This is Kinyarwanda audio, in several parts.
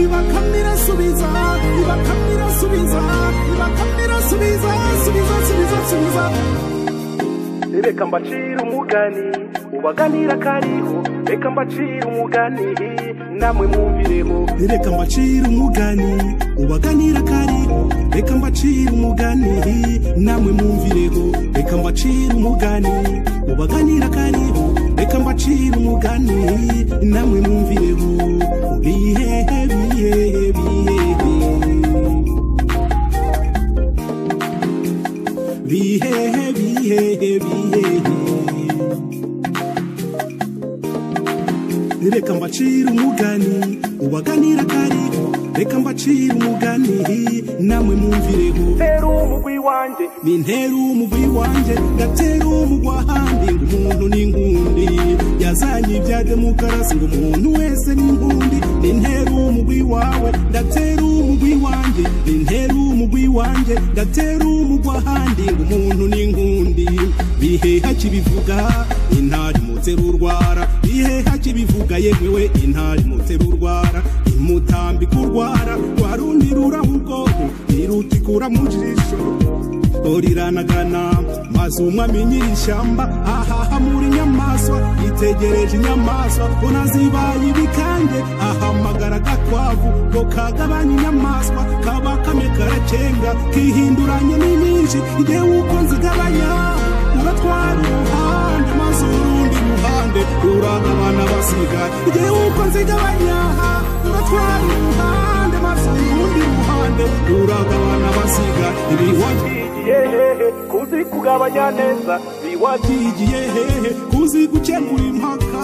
Ibakamira subiza, ibakamira subiza, ibakamira subiza, subiza subiza subiza. Reka mbacira umugani ubaganira kariho, reka mbacira umugani namwe mwumvireho. Reka mbacira umugani ubaganira kariho, reka mbacira umugani namwe mwumvireho. Reka mbacira umugani ubaganira kariho, reka mbacira umugani namwe mwumvireho. Bihehe bihehe bihehe bihehe bihehe bihehe. Reka mbacira umugani ubaganira kariho, reka mbacira umugani namwe mwumvireho. Tera umugwi wanje nintera umugwi wanje, ndatera umugwi ahandi ngo umuntu ni inkundi, yazanye ibya demokarasi ngo umuntu wese ni inkundi. Nintera umugwi wawe, ndatera umugwi wanje, nintera umugwi wanje, ndatera umugwi ahandi ngo umuntu ni inkundi. Biheha kibivuga intari mutera urwara, biheha kibivuga yemwe intari mutera urwara, imutambika urwara rwarundi rurahubwoko irutikura mu jisho riranagana. Maze umwami nyir'ishyamba ahaha muri nyamaswa, yitegereje inyamaswa bona zibaye ibikange, ahamagara agakwavu ngo kagabanye inyamaswa, kaba kamwe karacenga kihinduranye ni nyinshi, igihe uko nzigabanya uratwara uruhande maze urundi ruhande ruragabana basigaye. Igihe uko nzigabanya uratwara uruhande maze urundi ruhande ruragabana basigaye. Ibiwagiye hehe kuzi kugabanya neza, biwagiye hehe kuzi gukemura impaka.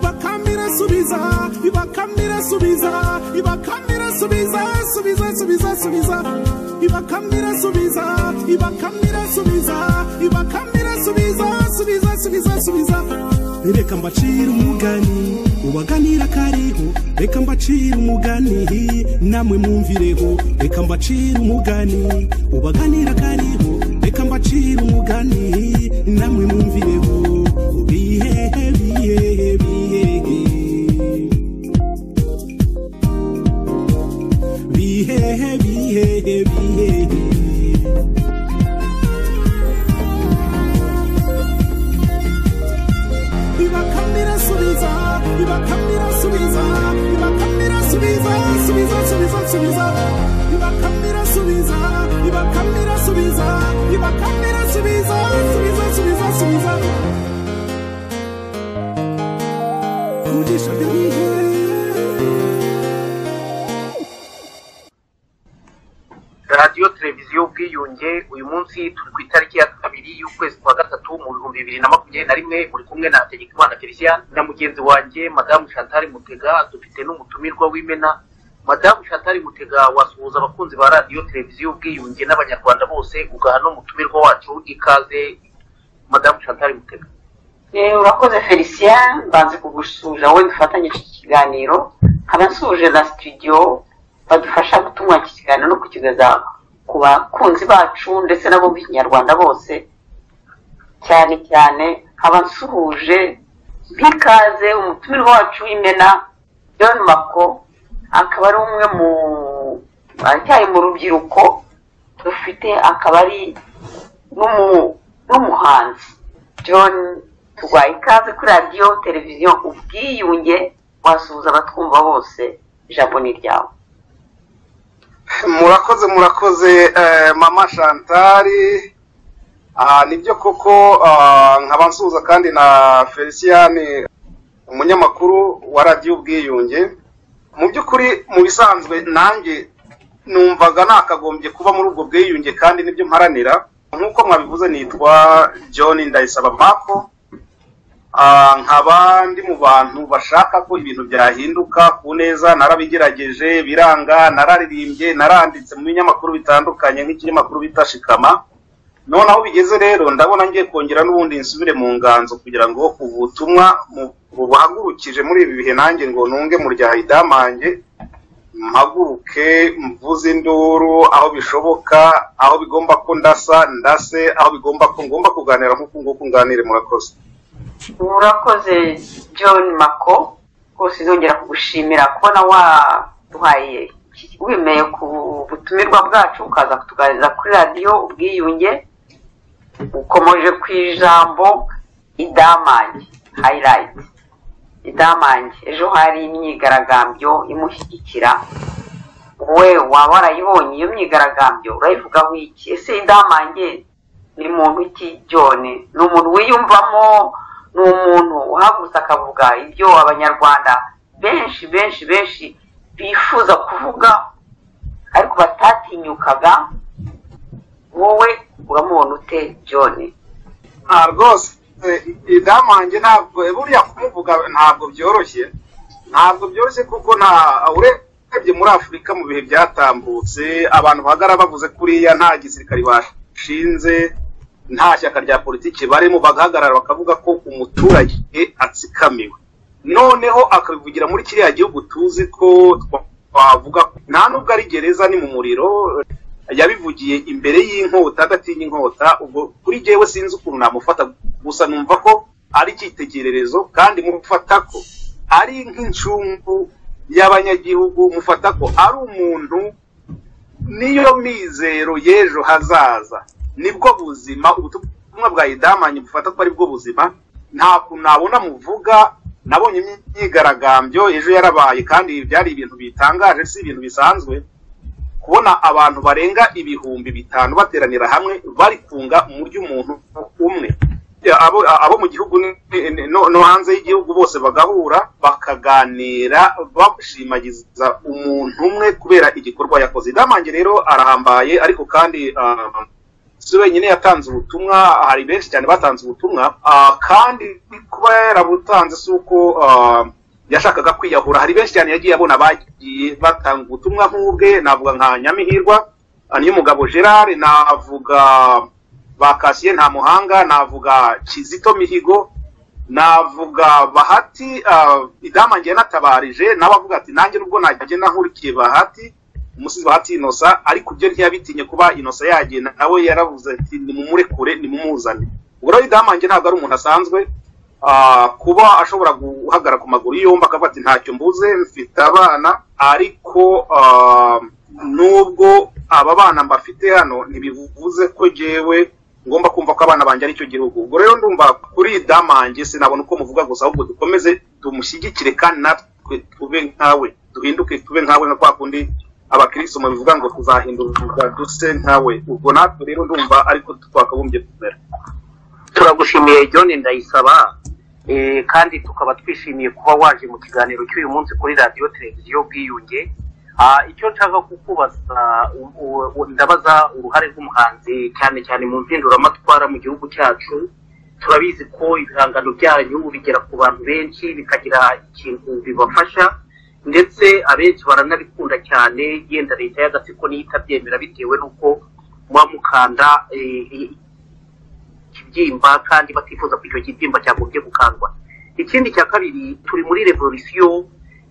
Bakamira subiza, ibakamira subiza, ibakamira subiza, subiza subiza subiza, ibakamira subiza, ibakamira subiza, ibakamira subiza, subiza subiza subiza. Reka mbacira umugani ubaganira kariho, reka mbacira umugani namwe mwumvireho. Reka mbacira umugani ubaganira kariho, reka mbacira umugani namwe mwumvireho. Bihehe bihehe bihehe bihehe bihehe bihehe. Ibakamira subiza, ibakamira subiza, ibakamira subiza, subiza subiza subiza, ibakamira subiza, ibakamira subiza, ibakamira subiza, subiza subiza subiza. Ujisho ry'ibihe. Radiyo Televiziyo Ubwiyunge, uyu munsi turi ku itariki ya 2 y'ukwezi kwa 3 mu 2021, muri kumwe na Hategekimana Felicien na mugenzi wanjye Madamu Chantal Mutega. Dufite n'umutumirwa w'imena. Madamu Chantal Mutega, wasuhuza abakunzi ba Radiyo Televiziyo Ubwiyunge n'Abanyarwanda bose, ugaha n'umutumirwa wacu ikaze. Madamu Chantal Mutega. Urakoze Felicien, mbanze kugusuhuza wowe dufatanye iki kiganiro, nkaba nsuhuje na studio badufasha gutunganya iki kiganiro no kukigeza ku bakunzi bacu ndetse n'abumva ikinyarwanda bose. Cyane cyane nkaba nsuhuje nk'ikaze umutumirwa wacu w'imena John Mako, akaba ari umwe mu aracyari mu rubyiruko dufite, akaba ari n'umuhanzi. John, tuguhaye ikaze kuri Radiyo Televiziyo Ubwiyunge, wasuhuza abatwumva bose, ijambo ni ryawe. Murakoze murakoze mama Chantal. Nibyo koko, nkaba nsuhuza kandi na Felicien umunyamakuru wa Radiyo Ubwiyunge. Mu by'ukuri mu bisanzwe nanjye numvaga nakagombye kuba muri ubwo bwiyunge kandi nibyo mparanira. Nk'uko mwabivuze nitwa John Ndayisaba Mako, nkaba ndi mu bantu bashaka ko ibintu byahinduka ku neza. Narabigerageje biranga, nararirimbye, naranditse mu binyamakuru bitandukanye nk'ikinyamakuru bita Shikama. None aho bigeze rero ndabona ngiye kongera n'ubundi nsubire mu nganzo kugira ngo ubutumwa buhagurukije muri ibi bihe nanjye ngo nunge mu rya idamange, mpaguruke mvuze induru aho bishoboka, aho bigomba ko ndasa ndase, aho bigomba ko ngomba kuganira nk'uko nguko nganire. Murakoze. Urakoze John Mako. Rwose nzongera kugushimira kubona waduhaye, wemeye ku butumirwa bwacu, ukaza kutuganiriza kuri Radiyo Ubwiyunge. Ukomeje ku ijambo Idamange, highlight Idamange. Ejo hari imyigaragambyo imushyigikira, wowe waba warayibonye iyo myigaragambyo? Urayivugaho iki? Ese Idamange ni muntu ki, John? Ni umuntu wiyumvamo, ni umuntu uhagurutse akavuga ibyo Abanyarwanda benshi benshi benshi bifuza kuvuga ariko batatinyukaga. Wowe uramubona ute, John? Nta rwose, Idamange ntabwo buriya kumuvuga ntabwo byoroshye, ntabwo byoroshye, kuko nta urebye muri Afurika mu bihe byatambutse, abantu bahagarara bavuze kuriya, nta gisirikare bashinze, nta shyaka rya politiki barimo, bagahagarara bakavuga ko umuturage atsikamiwe, noneho akabivugira muri kiriya gihugu tuzi ko twavuga nta nubwo ari gereza, ni mu muriro. Yabivugiye imbere y'inkota, adatinya inkota. Ubwo kuri jyewe sinzi ukuntu namufata, gusa numva ko ari icyitegererezo, kandi mufata ko ari nk'incungu y'abanyagihugu, mufata ko ari umuntu niyo mizero y'ejo hazaza, nibwo buzima. Ubutumwa bwa Idamange bufata ko aribwo buzima. Ntabwo nabona muvuga. Nabonye imyigaragambyo ejo yarabaye, kandi byari ibintu bitangaje, si ibintu bisanzwe kubona abantu barenga 5000 bateranira hamwe bari kunga mu ry'umuntu umwe, abo mu gihugu no hanze y'igihugu bose bagahura bakaganira bashimagiza umuntu umwe kubera igikorwa yakoze. Idamange rero arahambaye, ariko kandi si wenyine yatanze ubutumwa, hari benshi cyane batanze ubutumwa, kandi kuba yarabutanze si uko yashakaga kwiyahura. Hari benshi cyane yagiye abona bagiye batanga ubutumwa nk'ubwe. Navuga nka Nyamihirwa Niyomugabo Gerard, navuga ba Kasiye Ntamuhanga, navuga Kizito Mihigo, navuga Bahati. Idamange yanatabarije nawe avuga ati nanjye nubwo nagenda nkurikiye Bahati, umusizi Bahati Inosa, ariko ibyo ntiyabitinye kuba Inosa yagenda, nawe yaravuze ati nimumurekure, nimumuzane. Ubwo rero Idamange ntabwo ari umuntu asanzwe, kuba ashobora guhagarara ku maguru yombi akavuga ati ntacyo mbuze, mfite abana, ariko nubwo aba bana mbafite hano ntibivuze ko jyewe ngomba kumva ko abana banjye aricyo gihugu. Ubwo rero ndumva kuri Idamange sinabona uko muvuga gusa, ahubwo dukomeze tumushyigikire kandi natwe tube nkawe, duhinduke tube nkawe, nka kwa kundi abakristo mubivuga ngo tuzahindurwa duse nkawe. Ubwo natwe rero ndumva ariko twakabumbye kumera. Turagushimiye John Ndayisaba, kandi tukaba twishimiye kuba waje mu kiganiro cy'uyu munsi kuri Radiyo Televiziyo Ubwiyunge. Icyo nshaka kukubaza, ndabaza uruhare rw'umuhanzi cyane cyane mu mpinduramatwara mu gihugu cyacu. Turabizi ko ibihangano byanyu bigera ku bantu benshi, bikagira ikintu bibafasha, ndetse abenshi baranabikunda cyane. Yenda leta y'agatsiko niyo itabyemera bitewe n'uko muba mukanda ikibyimba, kandi batifuza ko icyo kibyimba cyagombye gukandwa. Ikindi cya kabiri, turi muri revolisiyo,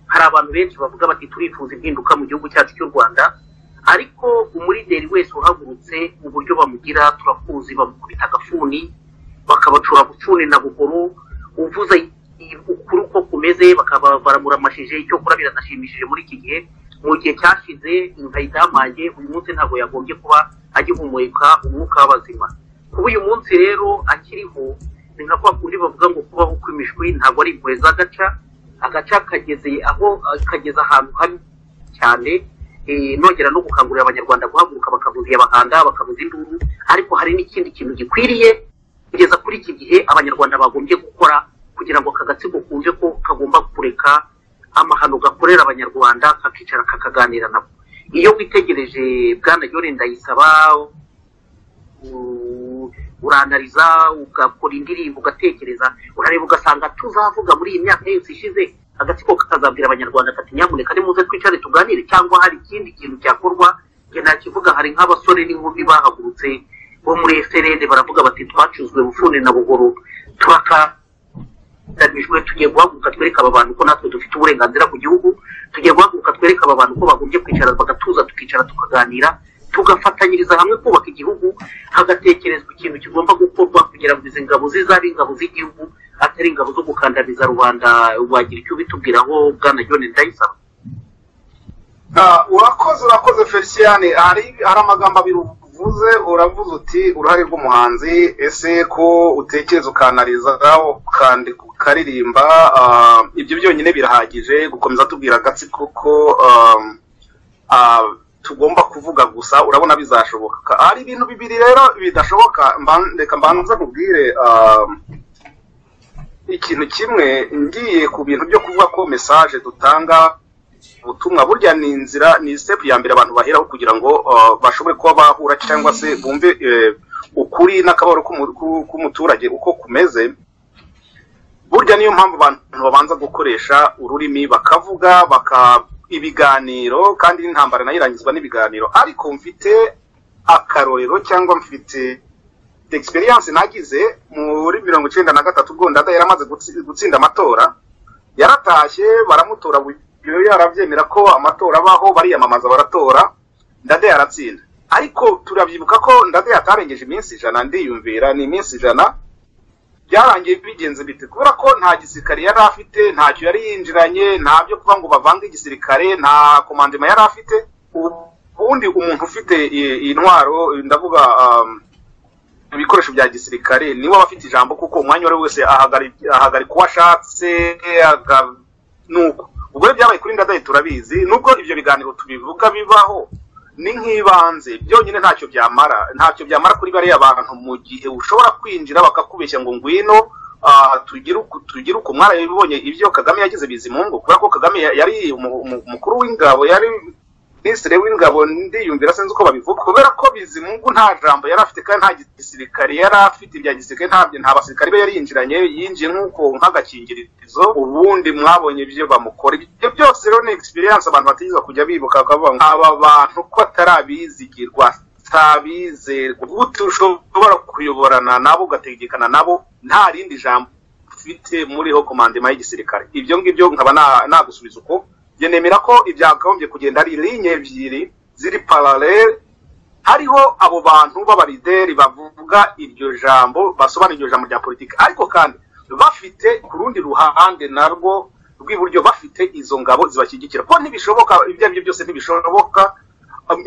hari abantu benshi bavuga bati turifuza impinduka mu gihugu cyacu cy'u Rwanda, ariko umulideri wese uhagurutse uburyo bamugira turakuzi, bamukubita agafuni, bakabacura bufuni na buhoro, uvuze ukuri uko kumeze bakaba baramuramashije. Icyo kora biranashimishije muri iki gihe. Mu gihe cyashize nka Idamange uyu munsi ntabwo yagombye kuba agihumeka umwuka w'abazima. Kuba uyu munsi rero akiriho ni nka kwa kundi bavuga ngo kubaho kw'imishwi ntabwo ari impuhwe z'agaca, agaca kageze aho kageze ahantu habi cyane. Nongera no gukangurira Abanyarwanda guhaguruka bakavuza iyabahanda, bakavuza induru, ariko hari n'ikindi kintu gikwiriye kugeza kuri iki gihe Abanyarwanda bagombye gukora kugira ngo aka gatsiko kumve ko kagomba kureka amahano gakorera Abanyarwanda, kakicara kakaganira nabo. Iyo witegereje Bwana John Ndayisaba, uranariza, ugakora indirimbo, ugatekereza, urareba ugasanga tuzavuga muri iyi myaka yose ishize agatsiko kakazabwira Abanyarwanda kati nyamuneka nimuze twicare tuganire, cyangwa hari ikindi kintu cyakorwa. Njye nakivuga, hari nk'abasore n'inkumi bahagurutse bo muri FRN baravuga bati twacuzwe bufuni na buhoro, turakandamijwe, tugiye guhaguruka twereke aba bantu ko natwe dufite uburenganzira ku gihugu, tugiye guhaguruka twereke aba bantu ko bagombye kwicara bagatuza, tukicara tukaganira, tugafatanyiriza hamwe kubaka igihugu, hagatekerezwa ikintu kigomba gukorwa kugira ngo izi ngabo zizabe ingabo z'igihugu atari ingabo zo gukandamiza rubanda. Wagira icyo ubitubwiraho, bwana John Ndayisaba? Urakoze Felicien. Hari amagambo abiri uvuze. Uravuze uti uruhare rw'umuhanzi, ese ko utekereza ukanariza ukandika ukaririmba, ibyo byonyine birahagije gukomeza tubwira agatsiko ko tugomba kuvuga gusa? Urabona bizashoboka? Hari ibintu bibiri rero bidashoboka. Reka mbanze nkubwire ikintu kimwe. Ngiye ku bintu byo kuvuga ko message dutanga, ubutumwa, burya ni inzira, ni step ya mbere abantu baheraho kugira ngo bashobore kuba bahura cyangwa se bumve ukuri n'akababaro k'umuturage uko kumeze. Burya niyo mpamvu abantu babanza gukoresha ururimi, bakavuga, baka ibiganiro, kandi n'intambara nayo irangizwa n'ibiganiro. Ariko mfite akarorero cyangwa mfite experience nagize muri 93, ubwo Ndadaye yaramaze gutsinda amatora, yaratashye, baramutora, yarabyemera ko amatora abaho, bariyamamaza, baratora, Ndadaye aratsinda. Ariko turabyibuka ko Ndadaye atarengeje iminsi 100, ndiyumvira ni iminsi 100. Byarangiye bigenze bite? Kubera ko nta gisirikare yari afite, ntacyo yari yinjiranye, nta byo kuvuga ngo bavange igisirikare, nta commandement yari afite. Ubundi umuntu ufite intwaro, ndavuga ibikoresho bya gisirikare, niwe aba afite ijambo, kuko umwanya uwo ari wese ahagarika uwo ashatse. Nuko ubwo rero byabaye kuri Ndadaye turabizi. Nubwo ibyo biganiro tubivuga bibaho, ni nk'ibanze byonyine, ntacyo byamara, ntacyo byamara kuri bariya bantu mu gihe ushobora kwinjira bakakubeshya ngo ngwino tugire uku. Mwarabibonye ibyo Kagame yagize Bizimungu, kubera ko Kagame yari umukuru w'ingabo, yari minisitiri w'ingabo, ndiyumvira, sinzi uko babivuga. Kubera ko Bizimungu nta jambo yari afite kandi nta gisirikare yari afite, ibya gisirikare ntabyo, nta basirikare be yari yinjiranye, yinjiye nk'uko nk'agakingirizo. Ubundi mwabonye ibyo bamukora. Ibyo byose rero ni experience abantu batigeze kujya bibuka, bakavuga ngo aba bantu ko atarabizigirwa, atabizerwa, gute ushobora kuyoborana nabo, ugategekana nabo, nta rindi jambo ufite muriho commandement y'igisirikare? Ibyo ngibyo nkaba nagusubiza uko. Njye nemera ko ibyakagombye kugenda ari ligne ebyiri ziri parallèle. Hariho abo bantu b'abalideri bavuga iryo jambo, basobanura iryo jambo rya politiki, ariko kandi bafite ku rundi ruhande narwo rw'iburyo bafite izo ngabo zibashyigikira, ko ntibishoboka, ibyo ari byo byose ntibishoboka.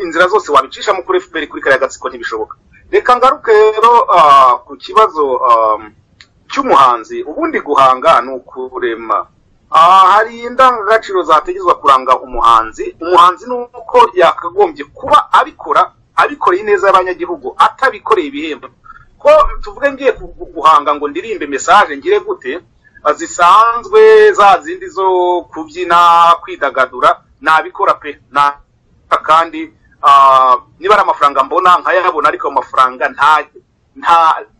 Inzira zose wabicishamo kuri FPR, kuri kariya gatsiko, ntibishoboka. Reka ngaruke rero ku kibazo cy'umuhanzi. Ubundi guhanga ni ukurema. Hari indangagaciro zategezwa kuranga umuhanzi. Umuhanzi ni uko yakagombye kuba abikora abikoreye neza y'abanyagihugu, atabikoreye ibihembo. Ko tuvuge ngiye guhanga ngo ndirimbe message ngire gute zisanzwe, za zindi zo kubyina, kwidagadura, nabikora pe, na kandi niba ari amafaranga mbona nkayabona, ariko amafaranga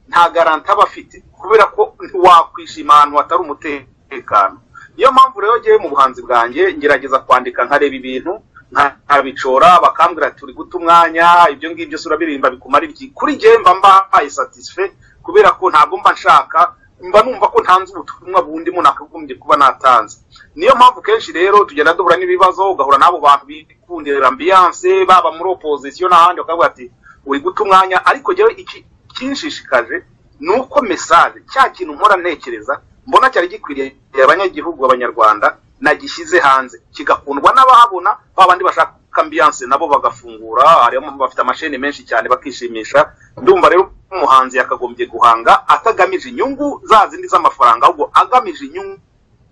nta garantie aba afite, kubera ko ntiwakwishima ahantu hatari umutekano. Niyo mpamvu rero ngewe mu buhanzi bwanjye ngerageza kwandika, nkareba ibintu nkabicora, bakambwira ati uri guta umwanya, ibyo ngibyo se urabirimba bikumara iki? Kuri njyewe mba mbaye satisfait, kubera ko ntabwo mba nshaka, mba numva ko ntanze ubutumwa bundimo nakagombye kuba natanze. Niyo mpamvu kenshi rero tugenda duhura n'ibibazo, ugahura n'abo bantu bikundira ambiance, baba muri opposition n'ahandi, bakavuga ati uri guta umwanya. Ariko njyewe iki kinshishikaje ni uko message, cya kintu mpora ntekereza, mbona cyari gikwiriye abanyagihugu, abanyarwanda, nagishyize hanze kigakundwa n'abahabona, ba bandi bashaka ambiance nabo bagafungura, harimo bafite amasheni menshi cyane, bakishimisha. Ndumva rero umuhanzi yakagombye guhanga atagamije inyungu za zindi z'amafaranga, ahubwo agamije inyungu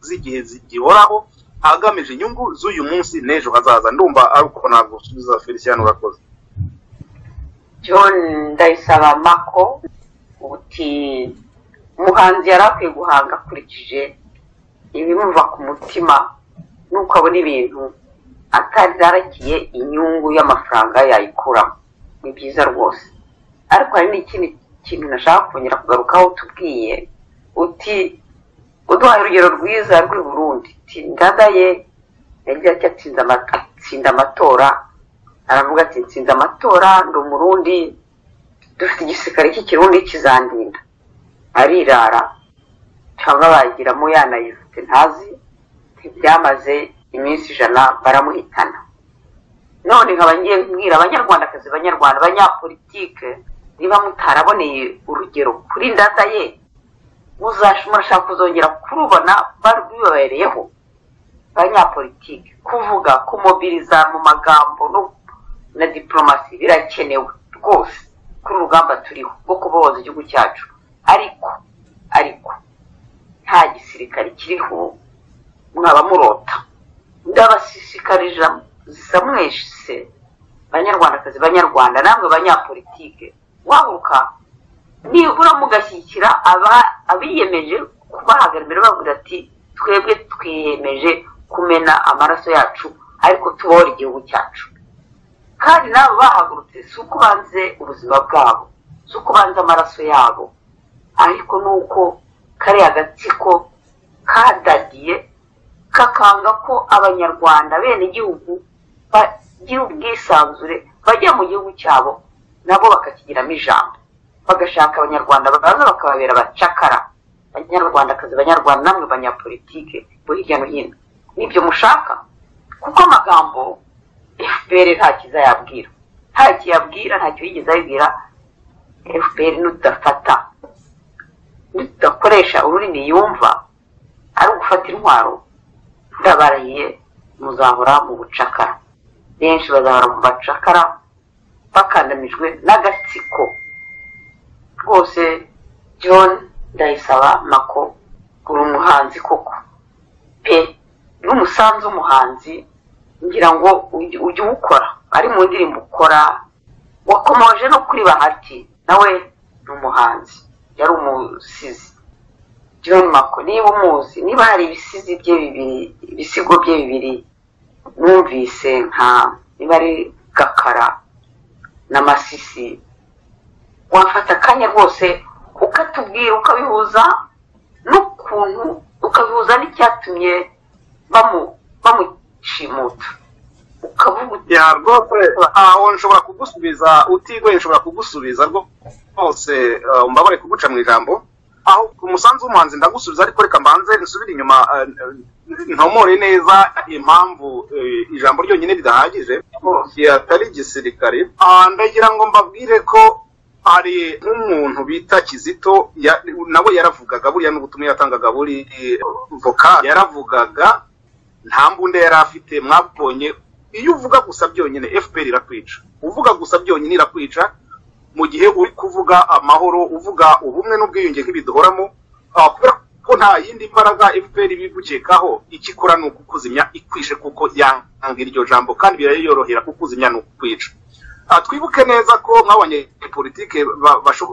z'igihe gihoraho, agamije inyungu z'uyu munsi n'ejo hazaza. Ndumva ari uko nagusubiza, Felicien, urakoze. John Ndayisaba Mako, uti umuhanzi yari akwiye guhanga akurikije ibimuva ku mutima nuko abona ibintu, atazarakiye inyungu y'amafaranga yayikuramo. Ni byiza rwose, ariko hari n'ikindi kintu nashaka kongera kugarukaho. Tubwiye uti uduhaye urugero rwiza rw'i Burundi, uti Ndadaye yagize ati atsinda amatora, aravuga ati nsinze amatora, ndi Umurundi, dufite igisirikare cy'Ikirundi kizandinda, arirara cyangwa bagiramo yanayifite ntazi, ntibyamaze iminsi 100 baramuhitana. None nkaba ngiye kubwira abanyarwandakazi, abanyarwanda, abanyapolitike, niba mutaraboneye urugero kuri Ndadaye Murashaka kuzongera kurubona barwibabereyeho? Abanyapolitike kuvuga, kumobiriza mu magambo na diplomasi birakenewe rwose kuri urugamba turiho rwo kubohoza igihugu cyacu, ariko nta gisirikare kiriho mwaba murota. Ndabashishikarije mwese banyarwandakazi, banyarwanda namwe banyapolitike, wahuka nibura mugashyigikira abiyemeje kubahagarara imbere bavuga ati twebwe twiyemeje kumena amaraso yacu ariko tubohora igihugu cyacu. Kandi nabo bahagurutse si uko banze ubuzima bwabo, si uko banze amaraso yabo, ariko nuko kariya gatsiko kadadiye kakanga ko abanyarwanda bene igihugu bagira ubwisanzure, bajya mu gihugu cyabo nabo bakakigiramo ijambo, bagashaka abanyarwanda baza bakababera abacakara. Banyarwandakazi, banyarwanda namwe banyapolitike bo hirya no hino, nibyo mushaka? Kuko amagambo FPR nta kiza yabwira, ntacyo yabwira, ntacyo yigeze abibwira FPR. Nudafata, nudakoresha ururimi yumva ari ugufata intwaro, ndabarahiye muzahora mu bucakara. Benshi bazahora mu bacakara bakandamijwe n'agatsiko rwose. John Ndayisaba Mako, uri umuhanzi koko pe, n'umusanzu w'umuhanzi ngira ngo ujye uwukora ari mu ndirimbo ukora. Wakomoje no kuri Bahati, nawe ni umuhanzi, yari umusizi. John Mako, niba umuzi, niba hari ibisizi bye bibiri, ibisigo bye bibiri numvise, nka niba ari Gakara na Masisi, wafata akanya rwose ukatubwira, ukabihuza n'ukuntu, ukabihuza n'icyatumye bamushimuta, ukavuga uti Ya, rwose aho nshobora kugusubiza utigoye, nshobora kugusubiza rwose, umbabare kuguca mu ijambo. Aho umusanzu w'umuhanzi ndagusubiza, ariko reka mbanze nsubire inyuma, ntomore neza impamvu ijambo ryonyine ridahagije atari igisirikare. Ndagira ngo mbabwire ko hari nk'umuntu bita Kizito, nawe yaravugaga, buriya n'ubutumwa yatangaga buri vocal, yaravugaga, nta mbunda yari afite. Mwabonye, iyo uvuga gusa byonyine FPR irakwica, uvuga gusa byonyine irakwica. Mu gihe uri kuvuga amahoro, uvuga ubumwe n'ubwiyunge nk'ibiduhoramo, kubera ko nta yindi mbaraga FPR ibigukekaho, icyo ikora ni ukukuzimya ikwishe, kuko yanga iryo jambo kandi birayorohera kukuzimya ni ukukwica. Twibuke neza ko nk'abanye politike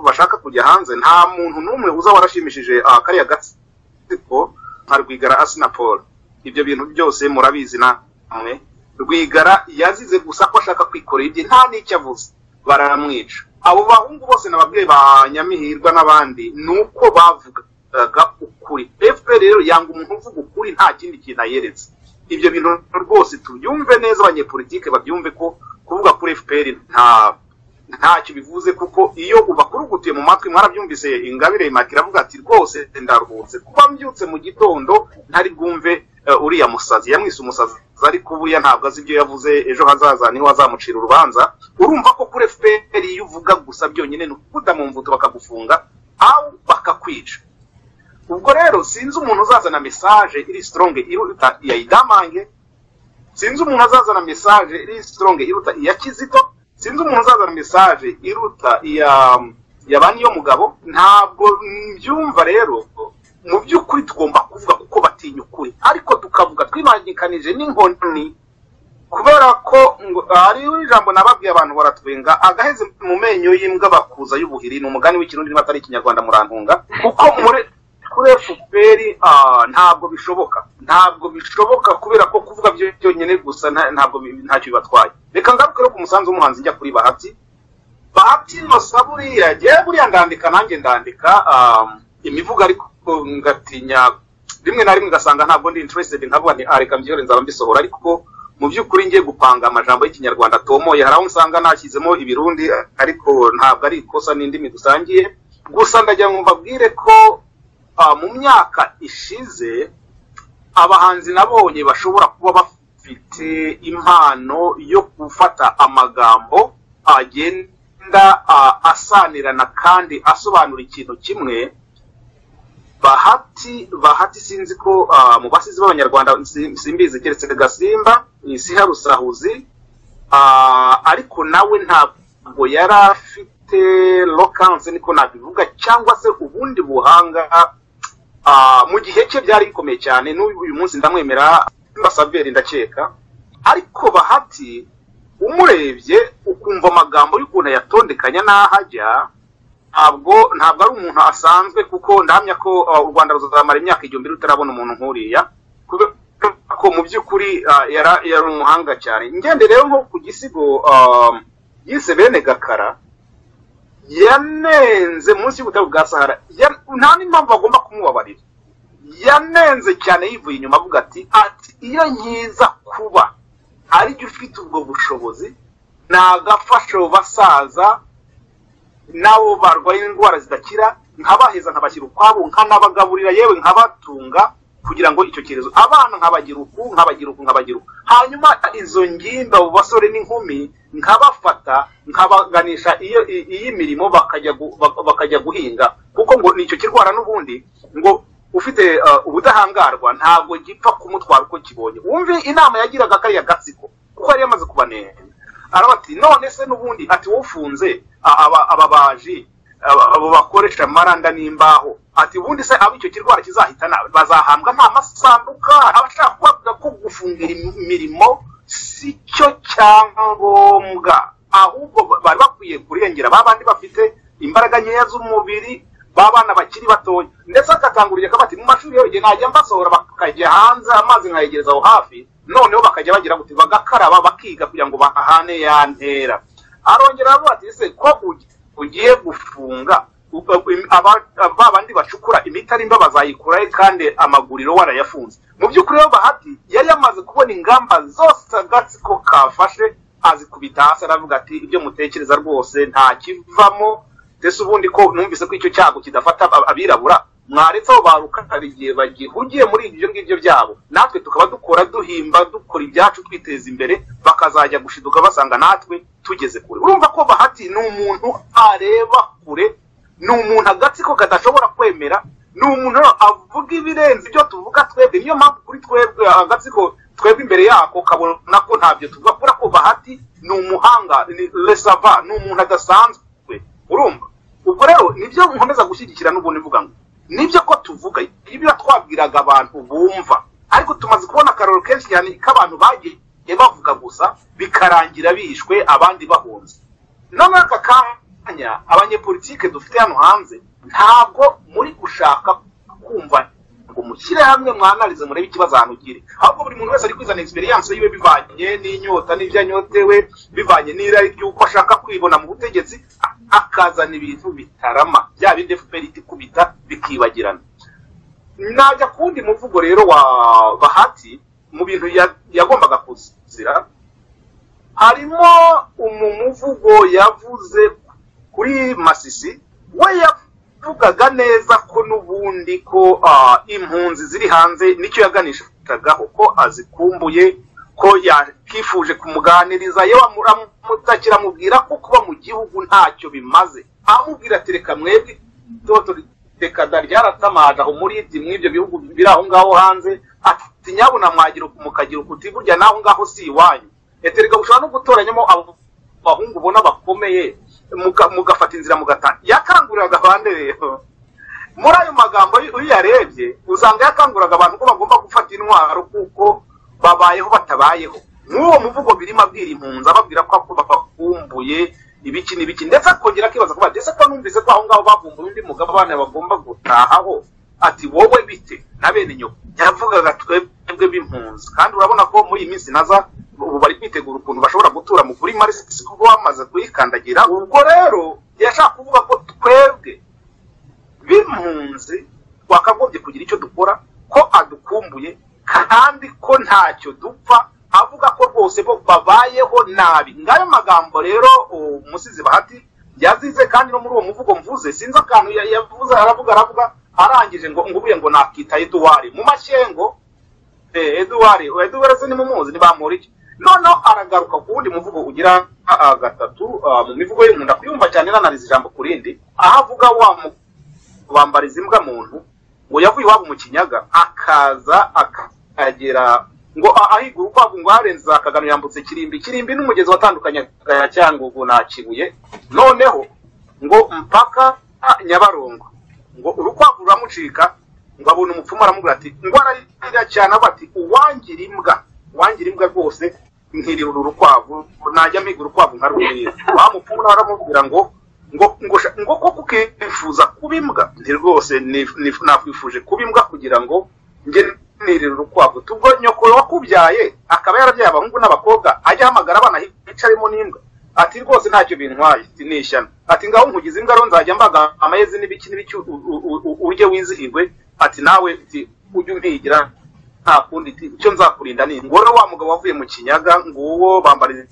bashaka kujya hanze, nta muntu n'umwe uza warashimishije kariya gatsiko nka Rwigara Assinapol. Ibyo bintu byose murabizi namwe. Rwigara yazize gusa ko ashaka kwikorera ibye, nta n'icyo avuze, baramwica. Abo bahungu bose nababwiye ba Nyamihirwa n'abandi, ni uko bavugaga ukuri. FPR rero yanga umuntu uvuga ukuri nta kindi kintu ayeretse. Ibyo bintu rwose tubyumve neza, abanyepolitike babyumve ko kuvuga kuri FPR ntacyo bivuze, kuko iyo ubakurugutiye mu matwi, mwarabyumvise Ingabire Immaculée avuga ati rwose ndaruhutse kuba mbyutse mu gitondo ntari bwumve uriya musazi. Yamwise umusazi, ariko buriya ntabwo azi ibyo yavuze, ejo hazaza niho azamucira urubanza. Urumva ko kuri FPR iyo uvuga gusa byonyine ni ukuda mu mvuto bakagufunga aho bakakwica. Ubwo rero sinzi umuntu uzazana message iri strong iruta iya Idamange, sinzi umuntu azazana message iri strong iruta iya Kizito, sinzi umuntu uzazana message iruta iya ya niyo mugabo. Ntabwo mbyumva rero. Mu by'ukuri tugomba kuvuga kuko batinya ukuri, ariko tukavuga twibangikanije n'inkoni, kubera ko hariho ijambo nababwiye abantu baratwenga, agaheze mu menyo y'imbwa bakuza y'ubuhiri. Ni umugani w'ikirundi niba atari ikinyarwanda, murantunga. Kuko kuri FPR ntabwo bishoboka, ntabwo bishoboka, kubera ko kuvuga byonyine gusa ntabwo ntacyo bibatwaye. Reka ngaruke rero ku musanzu w'umuhanzi, njya kuri Bahati. Bahati Nosa, buriya jyewe buriya ndandika, nanjye ndandika imivugo, ariko ngatinya rimwe na rimwe ngasanga ntabwo ndi interested, nkavuga nti reka mbyihore nzaba mbisohora. Ariko mu by'ukuri ngiye gupanga amajambo y'ikinyarwanda tomoye, hari aho nsanga nashyizemo ibirundi, ariko ntabwo ari ikosa, n'indimi dusangiye. Gusa ndagira ngo mbabwire ko mu myaka ishize abahanzi nabonye bashobora kuba bafite impano yo gufata amagambo agenda asanirana kandi asobanura ikintu kimwe, Bahati sinzi ko mu basizi b'Abanyarwanda simbizi keretse Gasimba Isiha Rusahuzi, ariko nawe ntabwo yari afite lokanse niko nabivuga, cyangwa se ubundi buhanga. Mu gihe cye byari bikomeye cyane. N'uyu munsi ndamwemera Mbasaberi ndakeka, ariko Bahati umurebye ukumva amagambo y'ukuntu yatondekanya n'aho ajya, ntabwo ari umuntu asanzwe, kuko ndahamya ko u Rwanda ruzamara imyaka 1000 rutarabona umuntu nk'uriya, kubera ko mu by'ukuri yari umuhanga cyane. Ngende rero nko ku gisigo yise Bene Gakara, yanenze munsi y'ubutayu bwa Sahara, nta n'impamvu agomba kumubabarira. Yanenze cyane yivuye inyuma avuga ati iyo nkiza kuba ari ufite ubwo bushobozi nagafasha basaza nabo barwaye indwara zidakira, nkabaheza nkabashyira ukwabo, nkanabagaburira, yewe nkabatunga, kugira ngo icyo cyorezo abana nkabagira uku nkabagira uku nkabagira uku, hanyuma izo ngimba abo basore n'inkumi nkabafata nkabaganisha iyi mirimo bakajya guhinga, kuko ngo nicyo kirwara n'ubundi ngo ufite ubudahangarwa ntabwo gipfa kumutwara uko kibonye. Wumve inama yagiraga kariya gatsiko, kuko yari yamaze kubanenga. Arabati none se n'ubundi ati wofunze ababaji abo bakoresha amaranda n'imbaho, ati ubundi se abo icyo kirwara kizahitana bazahambwa nta masanduka. Abashaka kubavuga ko gufungira imirimo si cyo cyangombwa, ahubwo bari bakwiye kurengera babandi bafite imbaraga nkeya z'umubiri, babana bakiri batoya. Ndetse akatangurira kabati mu mashuri yo najya mbasohora bakajya hanze, amazi nkayegereza aho hafi, noneho bakajya bagira guti bagakaraba bakiga kugira ngo bahane ya ntera. Arongera aravuga ati ese ko ugiye gufunga abandi bacukura imitarimba bazayikurahe kandi amaguriro warayafunze? Mu by'ukuri rero Bahati yari yamaze kubona ingamba zose agatsiko kafashe, azikubita hasi, aravuga ati ibyo mutekereza rwose nta kivamo. Ndetse ubundi ko numvise ko icyo cyago kidafata abirabura, mwaretse abo barukarigiye bagihugiye muri ibyo ngibyo byabo, natwe tukaba dukora duhimba dukora ibyacu twiteza imbere, bakazajya gushiduka basanga natwe tugeze kure. Urumva ko Bahati ni umuntu areba kure, ni umuntu agatsiko kadashobora kwemera, ni umuntu avuga ibirenze ibyo tuvuga twebwe. Niyo mpamvu kuri twebwe agatsiko twebwe imbere yako kabona ko ntabyo tuvuga, kubera ko Bahati ni umuhanga, ni lesava, ni umuntu adasanzwe. Urumva ubwo rero nibyo nkomeza gushyigikira n'ubundi mvuga ngo nibyo ko tuvuga ibyo twabwiraga abantu bumva, ariko tumaze kubona akaroro kenshi cyane k'abantu bagiye bavuga gusa bikarangira bishwe abandi bahunze. None aka kanya abanyepolitike dufite hano hanze ntabwo muri gushaka kumva ngo mushyire hamwe mwanalize murebe ikibazo ahantu kiri, ahubwo buri muntu wese ari kwizana experience yiwe bivanye n'inyota n'ibyo anyotewe, bivanye n'irari ry'uko ashaka kwibona mu butegetsi, akazana ibintu bitarama bya bindi FPR ikubita bikibagirana. Najya kundi muvugo rero wa Bahati mu bintu yagombaga kuzira, harimo umuvugo yavuze kuri Masisi. We yavugaga neza ko n'ubundi ko impunzi ziri hanze nicyo yaganishagaho, ko azikumbuye, ko yakifuje kumuganiriza, yewe amutakira amubwira ko kuba mu gihugu ntacyo bimaze, amubwira ati reka mwebwe toto reka ryaratamaje aho muri mw'ibyo bihugu biri aho ngaho hanze, ati nyabuna mwagira mukagira ukuti burya naho ngaho si iwanyu, eterega ushobora no gutoranyamo abo bahungu ubona bakomeye mugafata inzira mugatana. Yakanguriraga abandi rero muri ayo magambo iyo uyarebye usanga yakanguriraga abantu ko bagomba gufata intwaro kuko babayeho batabayeho. Nk'uwo muvugo birimo abwira impunzi ababwira ko bakumbuye ibiki n'ibiki, ndetse akongera akibaza kuba ndetse ko numvise ko aho ngaho bavumbuye undi mugabane bagomba gutahaho, ati wowe bite na bene nyoko. Yavugaga twebwe b'impunzi, kandi urabona ko muri iyi minsi naza ubu bari kwitegura ukuntu bashobora gutura mu kuri Mars kuko bamaze kuyikandagira. Ubwo rero yashaka kuvuga ko twebwe b'impunzi twakagombye kugira icyo dukora, ko adukumbuye kandi ko ntacyo dupfa, avuga ko rwose bo babayeho nabi. Ngayo magambo rero umusizi Bahati yazize, kandi no muri uwo muvugo mvuze sinzi akantu yavuze, aravuga arangije ngo ngubuye ngo nakita Edouard mu mashyengo. Edouard se ni mumuzi ni bamuri. Noneho aragaruka ku wundi muvugo ugira gatatu mu mivugo ye nkunda kuyumva cyane nanariza ijambo kurindi, aho avuga wa bambariza imbwa muntu Ngo yavuye iwabo mu Kinyaga akaza akagera ngo ahiga urukwavu, ngo harenze Akagano yambutse Kirimbi. Kirimbi n'umugezi watandukanye ya Cyangugu na Kibuye, noneho ngo mpaka Nyabarongo, ngo urukwavu ruramucika, ngo abona umupfumu aramubwira ati, ngo ararira cyane avuga ati uwangira imbwa, uwangira imbwa rwose nkirira uru rukwavu, najya mpiga urukwavu nkarurira. Wa mupfumu nawe aramubwira ngo ngo ngo ngo koko ukifuza kuba imbwa? Nti rwose nakwifuje kuba imbwa kugira ngo njye nirira urukwavu. Tubwo nyoko wakubyaye akaba yarabyaye abahungu n'abakobwa, ajya ahamagara abana hicaremo n'imbwa? Ati rwose ntacyo bintwaye, ati ni ishyano. Ati ngaho nkugize imbwa rero nzajya mbaga amayezi n'ibiki n'ibiki, urye wizihirwe. Ati nawe ujye umpigira nta kundi, icyo nzakurinda ni ngo rero wa mugabo wavuye mu Kinyaga, nguwo bambariza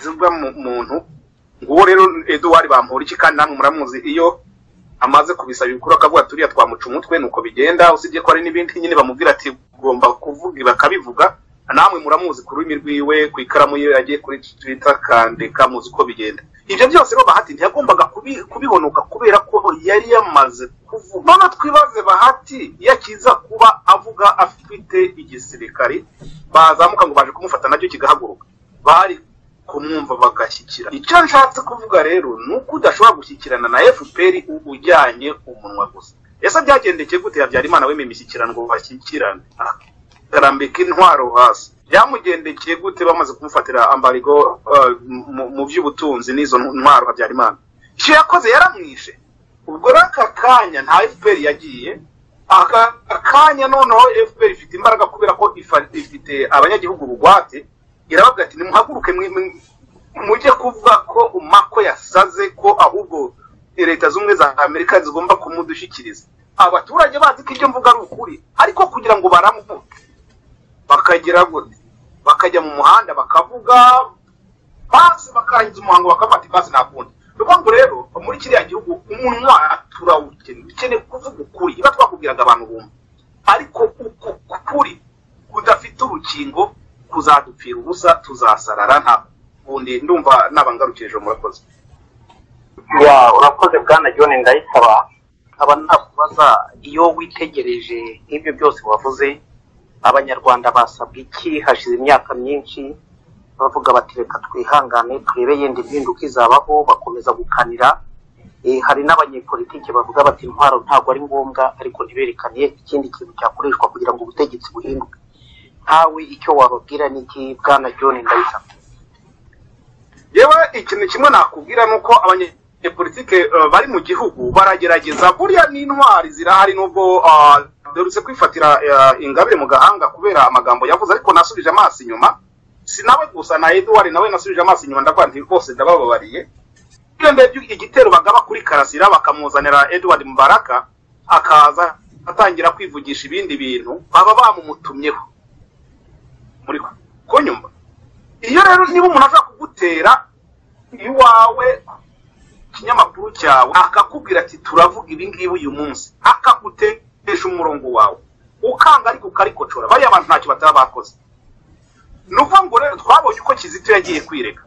imbwa muntu, nguwo rero Edouard Bamporiki, kandi namwe muramuzi iyo amaze kubisaba ibikuru akavuga turiya twamuca umutwe, nuko bigenda. Usibye ko hari n'ibindi nyine bamubwira ati ugomba kuvuga bakabivuga, namwe muramuzi ku rurimi rwiwe, ku ikaramu ye yagiye kuri Twitter akandika, muzi uko bigenda. Ibyo byose rero Bahati ntiyagombaga kubihonoka kubera ko yari yamaze kuvuga. None twibaze Bahati yakiza kuba avuga afite igisirikari, bazamuka ngo baje kumufata nacyo kigahaguruka, bari kumwumva bagashyikira. Icyo nshatse kuvuga rero ni uko udashobora gushyikirana na FPR ujyanye umunwa gusa. Ese byagendekeye gute Habyarimana wemeye imishyikirano ngo bashyikirane akarambika intwaro hasi? Byamugendekeye gute bamaze kumufatira ambarigo mu by'ubutunzi n'izo ntwaro? Habyarimana icyo yakoze yaramwishe. Ubwo rero aka kanya nta FPR yagiye, aka kanya noneho FPR ifite imbaraga kubera ko ifite abanyagihugu bugwate, irababwira ati nimuhaguruke mujye kuvuga ko Mako yasaze, ko ahubwo leta z'ubumwe za Amerika zigomba kumudushyikiriza. Abaturage bazi ko ibyo mvuga ari ukuri, ariko kugira ngo baramuke bakagira gute, bakajya mu muhanda bakavuga basi, bakarangiza umuhango bakafata basi, nta kundi. Ni rero muri kiriya gihugu umunwa turawukeneye, ukeneye kuvuga ukuri, iba twakubwiraga abantu bumva, ariko uko kuri kudafite urukingo kuzadupfira ubusa, tuzasarara nta bundi. Ndumva nabangarukije, murakoze. Ya, urakoze bwana John Ndayisaba. Nkaba nakubaza, iyo witegereje nk'ibyo byose wavuze, abanyarwanda basabwa iki? Hashize imyaka myinshi bavuga bati reka twihangane turebe yenda impinduka izabaho, bakomeza gukanira. Hari n'abanyepolitike bavuga bati intwaro ntabwo ari ngombwa, ariko ntiberekane ikindi kintu cyakoreshwa kugira ngo ubutegetsi buhinduke. Ntawe icyo wababwira ni iki bwana John Ndayisaba? Yewe, ikintu kimwe nakubwira ni uko abanyepolitike bari mu gihugu baragerageza, buriya n'intwari zirahari, nubwo dorutse kwifatira Ingabire mu gahanga kubera amagambo yavuze, ariko nasubije amaso inyuma, si nawe gusa na Edouard nawe nasubije amaso inyuma, ndavuga nti rwose ndabababariye. Iyo ndebye igitero bagaba kuri Karasira bakamuzanira Edouard Mubaraka akaza atangira kwivugisha ibindi bintu, baba bamumutumyeho muri kunyumva. Iyo rero niba umuntu ashaka kugutera iwawe ikinyamakuru cyawe akakubwira ati turavuga ibi ngibi uyu munsi, akagutesha umurongo wawe ukanga ariko ukarikocora, bariya abantu ntacyo bataba bakoze. Ni ukuvuga ngo rero twabonye uko Kizito yagiye kwirega,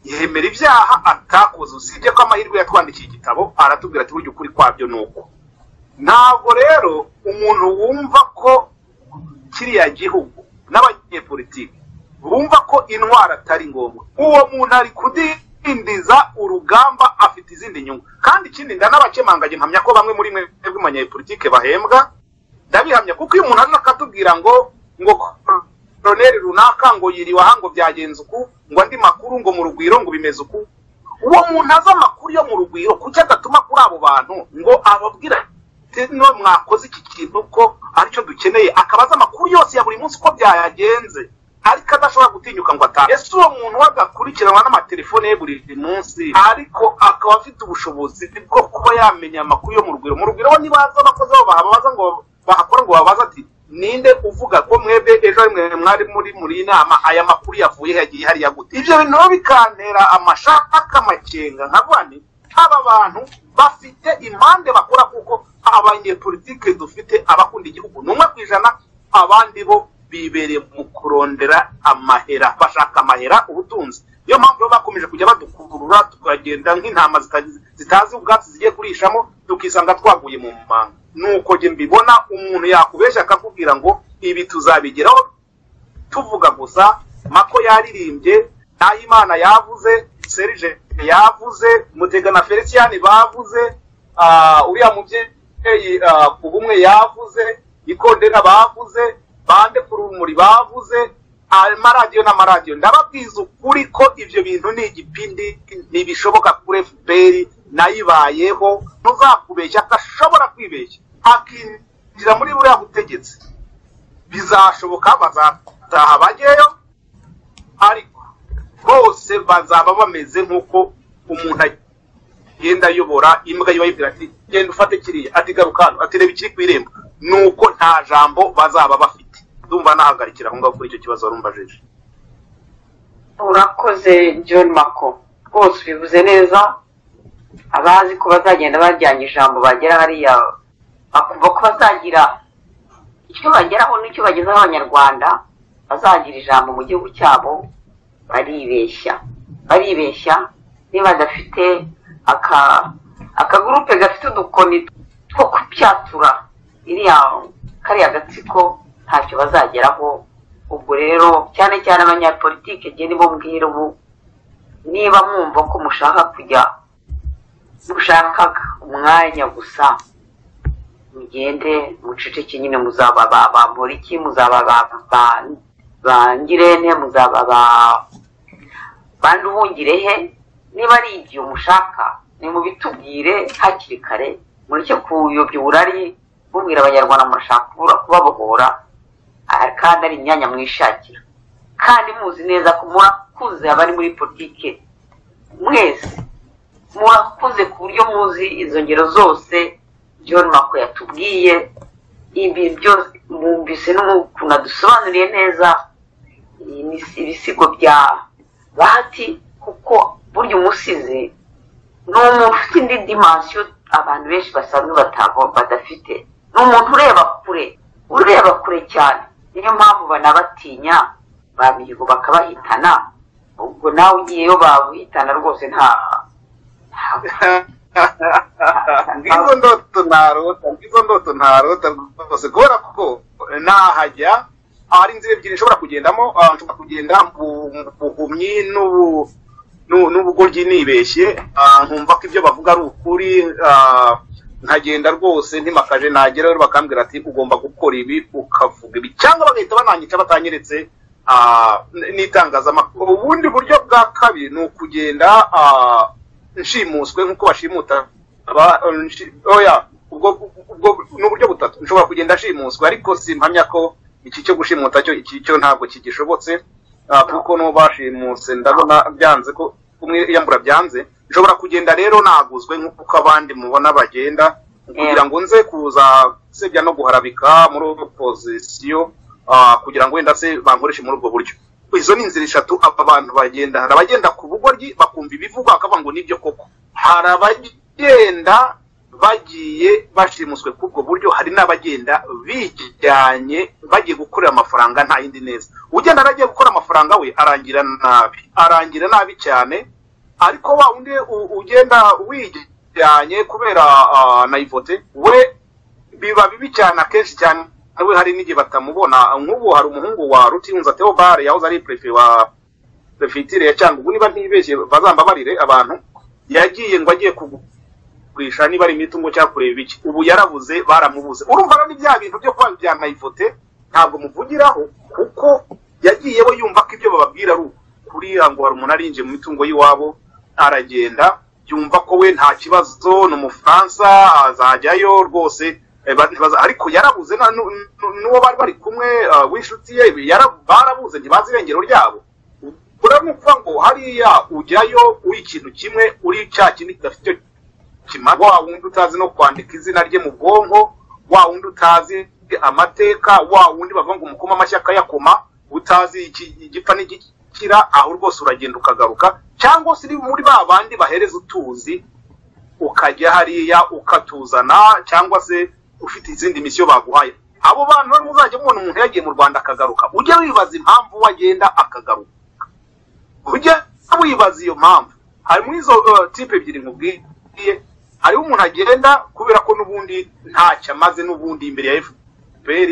yemera ibyaha atakoze, usibye ko amahirwe yatwandikiye igitabo aratubwira ati burya ukuri kwabyo ni uko. Ntabwo rero umuntu wumva ko kiriya gihugu n'abanyepolitiki bumva ko intwara atari ngombwa, uwo muntu ari kudindiza urugamba, afite izindi nyungu. Kandi ikindi ndanabakemanganye, mpamya ko bamwe muri mwe b'abanyepolitike bahembwa, ndabihamya, kuko iyo umuntu aje akatubwira ngo ngo koloneli runaka ngo yiriwe aha ngo byagenze uku, ngo andi makuru ngo mu Rugwiro ngo bimeze uku, uwo muntu azi amakuru yo mu Rugwiro, kuki adatuma kuri abo bantu ngo ababwira no mwakoze iki kintu ko aricyo dukeneye, akabaza amakuru yose ya buri munsi uko byagenze, ariko adashobora gutinyuka ngo atahe. Ese uwo muntu wagakurikiranwa n'amatelefone ye buri munsi, ariko akaba afite ubushobozi bwo kuba yamenya amakuru yo mu Rugwiro? Mu Rugwiro nibaza abakozi babo bahabaza ngo bahakora ngo babaza ati ninde uvuga ko mwebwe ejo mwe mwari muri inama, aya makuru yavuye yagiye hariya gute? Ibyo bintu bikantera amashaka amakenga, nkavuga nti aba bantu bafite impande bakora, kuko abanyepolitike dufite abakunda igihugu ni 1%, abandi bo bibereye mu kurondera amahera, bashaka amahera, ubutunzi. Niyo mpamvu bakomeje kujya badukurura, tukagenda nk'intama zitazi ubwatsi zigiye kurishamo, tukisanga twaguye mu manga. Nuko jye mbibona, umuntu yakubesha akakubwira ngo ibi tuzabigeraho tuvuga gusa. Mako yaririmbye, Nahimana yavuze, Serge yavuze, Mutega na Felicien bavuze, uriya mubyeyi ubumwe yavuze, Ikondera bavuze, bande kurumuri bavuze, amaradiyo n'amaradiyo. Ndababwiza ukuri ko ibyo bintu ni igipindi, ntibishoboka kuri FPR nayibayeho. Ntuzakubeshya atashobora kwibeshya akinjira muri buriya butegetsi, bizashoboka bazataha bajyeyo, ariko bose bazaba bameze nk'uko umuntu agenda ayobora imbwa yiba yibwira ati genda ufate kiriya, ati garuka hano, ati reba ikiri ku irembo. Nuko nta jambo bazaba bafite. Ndumva nahagarikira aho ngaho kuri icyo kibazo warumbajije. Urakoze John Mako, rwose ubivuze neza. Abazi ko bazagenda bajyanye ijambo bagera hariya bakumva ko bazagira icyo bageraho n'icyo bagezaho Abanyarwanda, bazagira ijambo mu gihugu cyabo, baribeshya. Baribeshya niba badafite akagurupe gafite udukoni two kupyatura iriya kariya gatsiko, ntacyo bazageraho. Ubwo rero cyane cyane abanyapolitike, jye nibo mbwira ubu, niba mwumva ko mushaka kujya mushaka umwanya gusa, mugende muceceke nyine, muzaba ba Mporiki, muzaba ba Ngirente, muzaba ba Nduhungirehe. Niba ari ibyo mushaka nimubitubwire hakiri kare, mureke kuyobya uburari mubwira Abanyarwanda murashaka kubabohora, kandi ari imyanya mwishakira, kandi muzi neza ko murakuze. Abari muri politike mwese murakuze ku buryo muzi izo ngero zose John Mako yatubwiye. Ibi byose mwumvise n'ukuntu adusobanuriye neza ibisigo bya Bahati, kuko burya umusizi ni umuntu ufite indi dimansiyo abantu benshi basanzwe badafite. Ni umuntu ureba kure, ureba kure cyane. Niyo mpamvu banabatinya ba Mihigo bakabahitana. Ubwo nawe ugiyeyo baguhitana rwose. Nta ngizo ndoto ntarota, ngizo ndoto ntarota rwose, kubera ko nahajya hari inzira ebyiri nshobora kugendamo. Nshobora kugenda mu buhumyi n'ubugoryi nibeshye, nkumva ko ibyo bavuga ari ukuri, nkagenda rwose ntimakaje, nagera rero bakambwira ati ugomba gukora ibi, ukavuga ibi, cyangwa bagahita bananyica batanyeretse n'itangazamakuru. Ubundi buryo bwa kabiri ni ukugenda nshimuswe nk'uko bashimuta. Oya, ubwo ni uburyo butatu. Nshobora kugenda nshimuswe, ariko simpamya ko iki cyo gushimuta cyo iki cyo ntabwo kigishobotse, kuko n'uwo bashimuse ndabona byanze ko kumwiyambura byanze. Nshobora kugenda rero naguzwe nk'uko abandi mubona bagenda, kugira ngo nze kuza sebya no guharabika muri opozisiyo, kugira ngo wenda se bankoreshe muri ubwo buryo. Izo ni inzira eshatu abantu bagenda. Hari abagenda ku bugoryi bakumva ibivugwa bakavuga ngo nibyo koko, hari abagenda bagiye bashimuswe k'ubwo buryo, hari n'abagenda bijyanye bagiye gukorera amafaranga nta yindi neza. Ugenda aragiye gukora amafaranga we arangira nabi, arangira nabi cyane. Ariko wa undi ugenda wijyanye kubera nayivote we biba bibi cyane akenshi cyane, we hari n'igihe batamubona. Nk'ubu hari umuhungu wa Rutinza Theobald yahoze ari prefe wa prefecture ya Cyangugu, niba ntibeshye bazambabarire abantu, yagiye ngo agiye kugurisha niba ari imitungo cyangwa kureba iki, ubu yarabuze, baramubuze. Urumva rero ni bya bintu byo kuba bya nayivote ntabwo muvugiraho, kuko yagiye we yumva ko ibyo bababwira ari ukuri, ngo hari umuntu arinjiye mu mitungo y'iwabo, aragenda yumva ko we nta kibazo, ni Umufaransa azajyayo rwose, ariko yarabuze. N'uwo bari bari kumwe w'inshuti ye barabuze, ntibazi irengero ryabo. Urabona ukuvuga ngo hariya ujyayo uri ikintu kimwe, uri cya kindi kidafite icyo kimara, wa wundi utazi no kwandika izina rye mu bwonko, wa wundi utazi amateka, wa wundi bavuga ngo umukoma amashyi akayakoma, utazi igipfa n'igikira, aho rwose uragenda ukagaruka. Cyangwa se uri muri ba bandi bahereza utuzi, ukajya hariya ukatuzana, cyangwa se ufite izindi misiyo baguhaye. Abo bantu rero muzajya mubona umuntu yagiye mu Rwanda akagaruka, ujye wibaza impamvu wagenda akagaruka, ujye wibaza iyo mpamvu. Hari muri izo type ebyiri nkubwiye, hariho umuntu agenda kubera ko n'ubundi ntacyo amaze, n'ubundi imbere ya FPR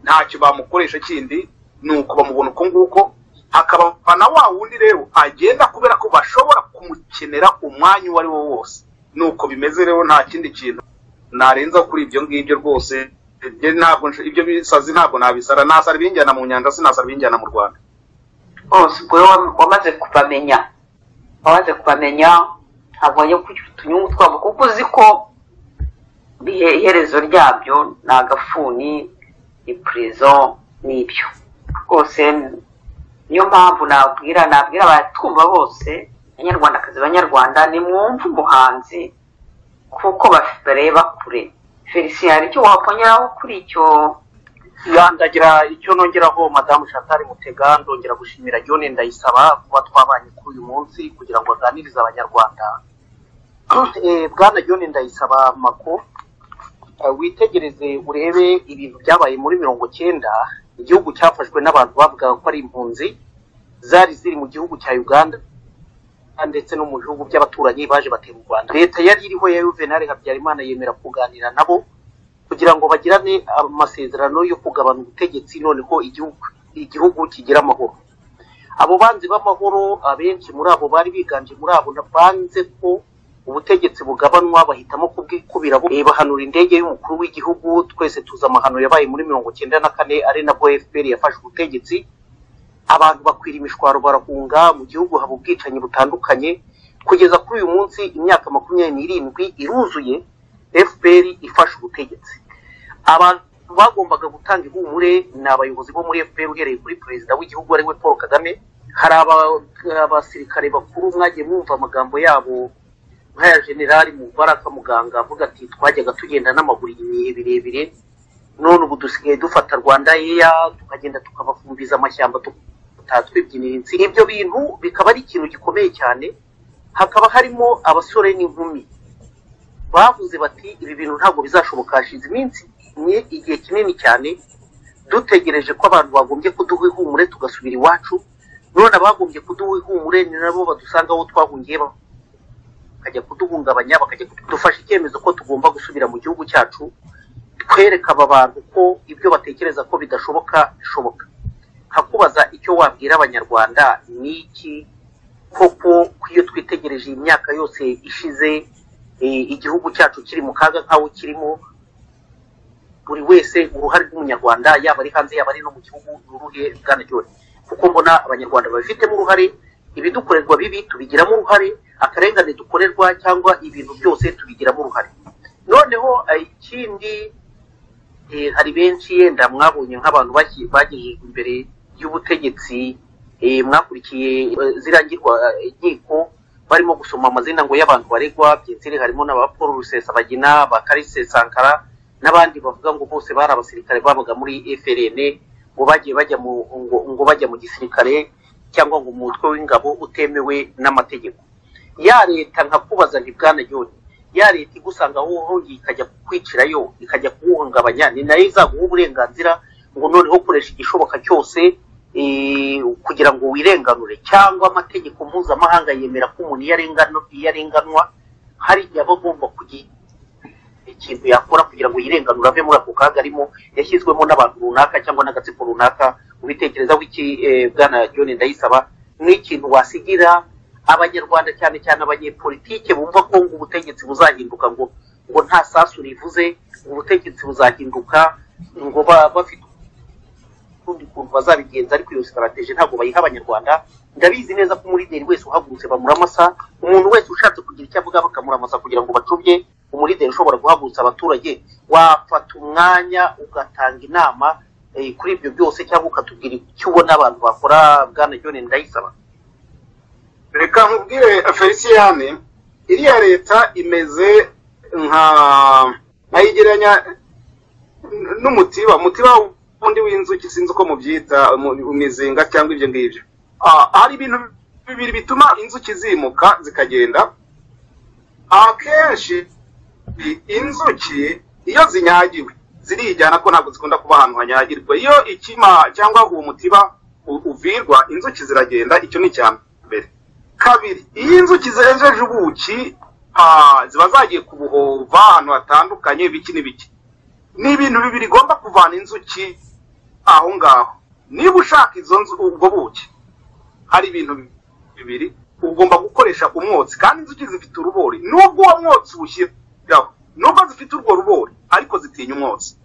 ntacyo bamukoresha kindi, nuko bamubona uko nguko. Hakaba na wa wundi rero agenda kubera ko bashobora kumukenera umwanya uwo ari wo wose. Nuko bimeze rero, nta kindi kintu narenza kuri ibyo ngibyo rwose. Ntabwo ibyo bisazi ntabwo nabisara, nasara ibinjyana mu nyanja, sinasara ibinjyana mu Rwanda. Bose ubwo wamaze kubamenya, ntabwo wajya kugira utunyungu twabo, kuko uzi ko iherezo ryabyo ni agafuni, ni prison, n'ibyo rwose. Niyo mpamvu nabwira abatwumva bose, Abanyarwandakazi, Banyarwanda, nimwumve umuhanzi kuko bareba kure. Felicien, hari icyo wakongeraho kuri icyo? Ndagira icyo nongeraho Madamu Chantal Mutega. Ndongera gushimira John Ndayisaba kuba twabanye kuri uyu munsi kugira ngo aganirize Abanyarwanda. Bwana John Ndayisaba Mako, witegereze urebe ibintu byabaye muri 90. Igihugu cyafashwe n'abantu bavugaga ko ari impunzi zari ziri mu gihugu cya Uganda ndetse no mu bihugu by'abaturanyi, baje batera u Rwanda. Leta yari iriho ya Juvenal Habyarimana yemera kuganira nabo kugira ngo bagirane amasezerano yo kugabana ubutegetsi, noneho igihugu kigira amahoro. Abo banzi b'amahoro, abenshi muri abo bari biganje muri abo banze ko ubutegetsi bugabanwa, bahitamo kubwikubira, bahanura indege y'umukuru w'igihugu. Twese tuzi amahano yabaye muri 94, ari nabwo FPR yafashe ubutegetsi. Abantu bakwira imishwaro barahunga, mu gihugu haba ubwicanyi butandukanye. Kugeza kuri uyu munsi imyaka 27 iruzuye FPR ifashe ubutegetsi. Abantu bagombaga gutanga ihumure ni abayobozi bo muri FPR, uhereye kuri perezida w'igihugu ari we Paul Kagame. Hari abasirikare bakuru mwagiye mwumva amagambo yabo, nk'aya Generali Mubaraka Muganga avuga ati twajyaga tugenda n'amaguru ibihe birebire, none ubu dusigaye dufata Rwanda Air tukagenda tukabafumbiza amashyamba tutatwibyinira insi. Ibyo bintu bikaba ari ikintu gikomeye cyane. Hakaba harimo abasore n'inkumi bavuze bati ibi bintu ntabwo bizashoboka, hashize iminsi igihe kinini cyane dutegereje ko abantu bagombye kuduha ihumure tugasubira iwacu, none abagombye kuduha ihumure ni nabo badusanga aho twahungiye, bakajya kuduhungabanya, bakajya kudufasha icyemezo ko tugomba gusubira mu gihugu cyacu, twereka aba bantu ko ibyo batekereza ko bidashoboka bishoboka. Nkakubaza icyo wabwira Abanyarwanda ni iki koko, iyo twitegereje imyaka yose ishize igihugu cyacu kiri mu kaga nkaho kirimo, buri wese uruhare rw'Umunyarwanda yaba ari hanze yaba ari no mu gihugu n'uruhe bwana John? Kuko mbona Abanyarwanda babifitemo uruhare, ibidukorerwa bibi tubigiramo uruhare, akarengane dukorerwa cyangwa ibintu byose tubigiramo uruhare. Noneho ikindi, hari benshi yenda mwabonye nk'abantu bagejejwe imbere y'ubutegetsi, mwakurikiye zirangirwa inkiko barimo gusoma amazina ngo y'abantu baregwa, byensire harimo n'aba Paul Rusesabagina, ba Kalise Sankara n'abandi bavuga ngo bose bari abasirikare babaga muri FRN, ngo bagiye bajya mu ngo bajya mu gisirikare cyangwa ngo umutwe w'ingabo utemewe n'amategeko. Ya leta nkakubaza nti bwana John, ya leta igusanga aho ikajya kukwicirayo, ikajya kuguhungabanya, ni nayo izaguha uburenganzira ngo noneho ukoresha igishoboka cyose kugira ngo wirenganure? Cyangwa amategeko mpuzamahanga yemera ko umuntu iyo arenganwa hari igihe aba agomba kugira ikintu yakora kugira ngo yirenganure ave muri ako kaga arimo, yashyizwemo n'abantu runaka cyangwa n'agatsiko runaka? Ubitekerezaho iki bwana John Ndayisaba, n'ikintu wasigira Abanyarwanda cyane cyane abanyepolitike bumva ko ngo ubutegetsi buzahinduka, ngo nta sasu rivuze ubutegetsi buzahinduka, ngo bafite ukundi kuntu bazabigenza, ariko iyo strategy ntabwo bayiha Abanyarwanda. Ndabizi neza ko umulideri wese uhagurutse bamuramasa, umuntu wese ushatse kugira icyo avuga bakamuramasa kugira ngo bacubye. Umulideri ushobora guhagurutsa abaturage, wafata umwanya ugatanga inama kuri ibyo byose, cyangwa ukatubwira icyo ubona abantu bakora bwana John Ndayisaba? Reka nkubwire Felicien, iriya leta imeze nka nayigereranya n'umutiba, umutiba wundi w'inzuki, sinzi uko mubyita, imizinga cyangwa ibyo ngibyo. Hari ibintu bibiri bituma inzuki zimuka zikagenda. Akenshi inzuki iyo zinyagiwe zirijyana, ko ntabwo zikunda kuba ahantu hanyagirwa. Iyo ikima cyangwa uwo mutiba uvirwa, inzuki ziragenda. Icyo ni icya mbere. Kabiri, iyo inzuki zejeje ubuki ziba zagiye kubuhova ahantu hatandukanye, biki n'ibiki. Ni ibintu bibiri igomba kuvana inzuki aho ngaho. Niba ushaka izo nzu ubwo buki, hari ibintu bibiri ugomba gukoresha umwotsi, kandi inzuki zifite urubori. Nubwo uwo mwotsi ushyiraho, nubwo zifite urwo rubori, ariko zitinya umwotsi.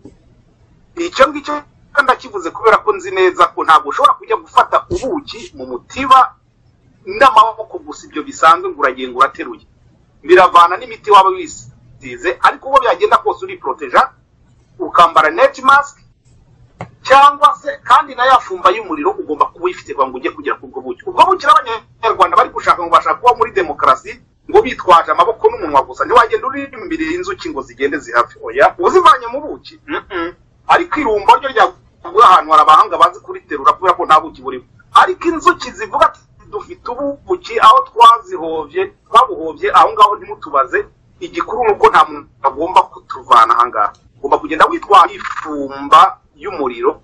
Icyo ngicyo ndakivuze kubera ko nzi neza ko ntabwo ushobora kujya gufata ubuki mu mutiba n'amaboko gusa, ibyo bisanzwe ngo uragenga urateruye, biravana n'imiti waba wisize. Ariko uko byagenda kose uriporoteja, ukambara net mask cyangwa se kandi na yafumba y'umuriro ugomba kuba uyifite kugira ngo ujye kugera ku bwo buki. Ubwo buki abanyarwanda bari gushaka ngo bashaka kuba muri demokarasi ngo bitwaje amaboko n'umunwa gusa, ntiwagenda urimbirira inzuki ngo zigende zihave, oya, uzivanye mu buki. Ariko irumbo ryo ryaguye ahantu hari abahanga bazi kuriterura kubera ko nta buki burimo. Ariko inzuki zivuga ati dufite ubuki aho twazihovye, twabuhovye aho ngaho, ntimutubaze. Igikuru nuko nta muntu agomba kutuvana aha ngaha. Ugomba kugenda witwaje ifumba y'umuriro,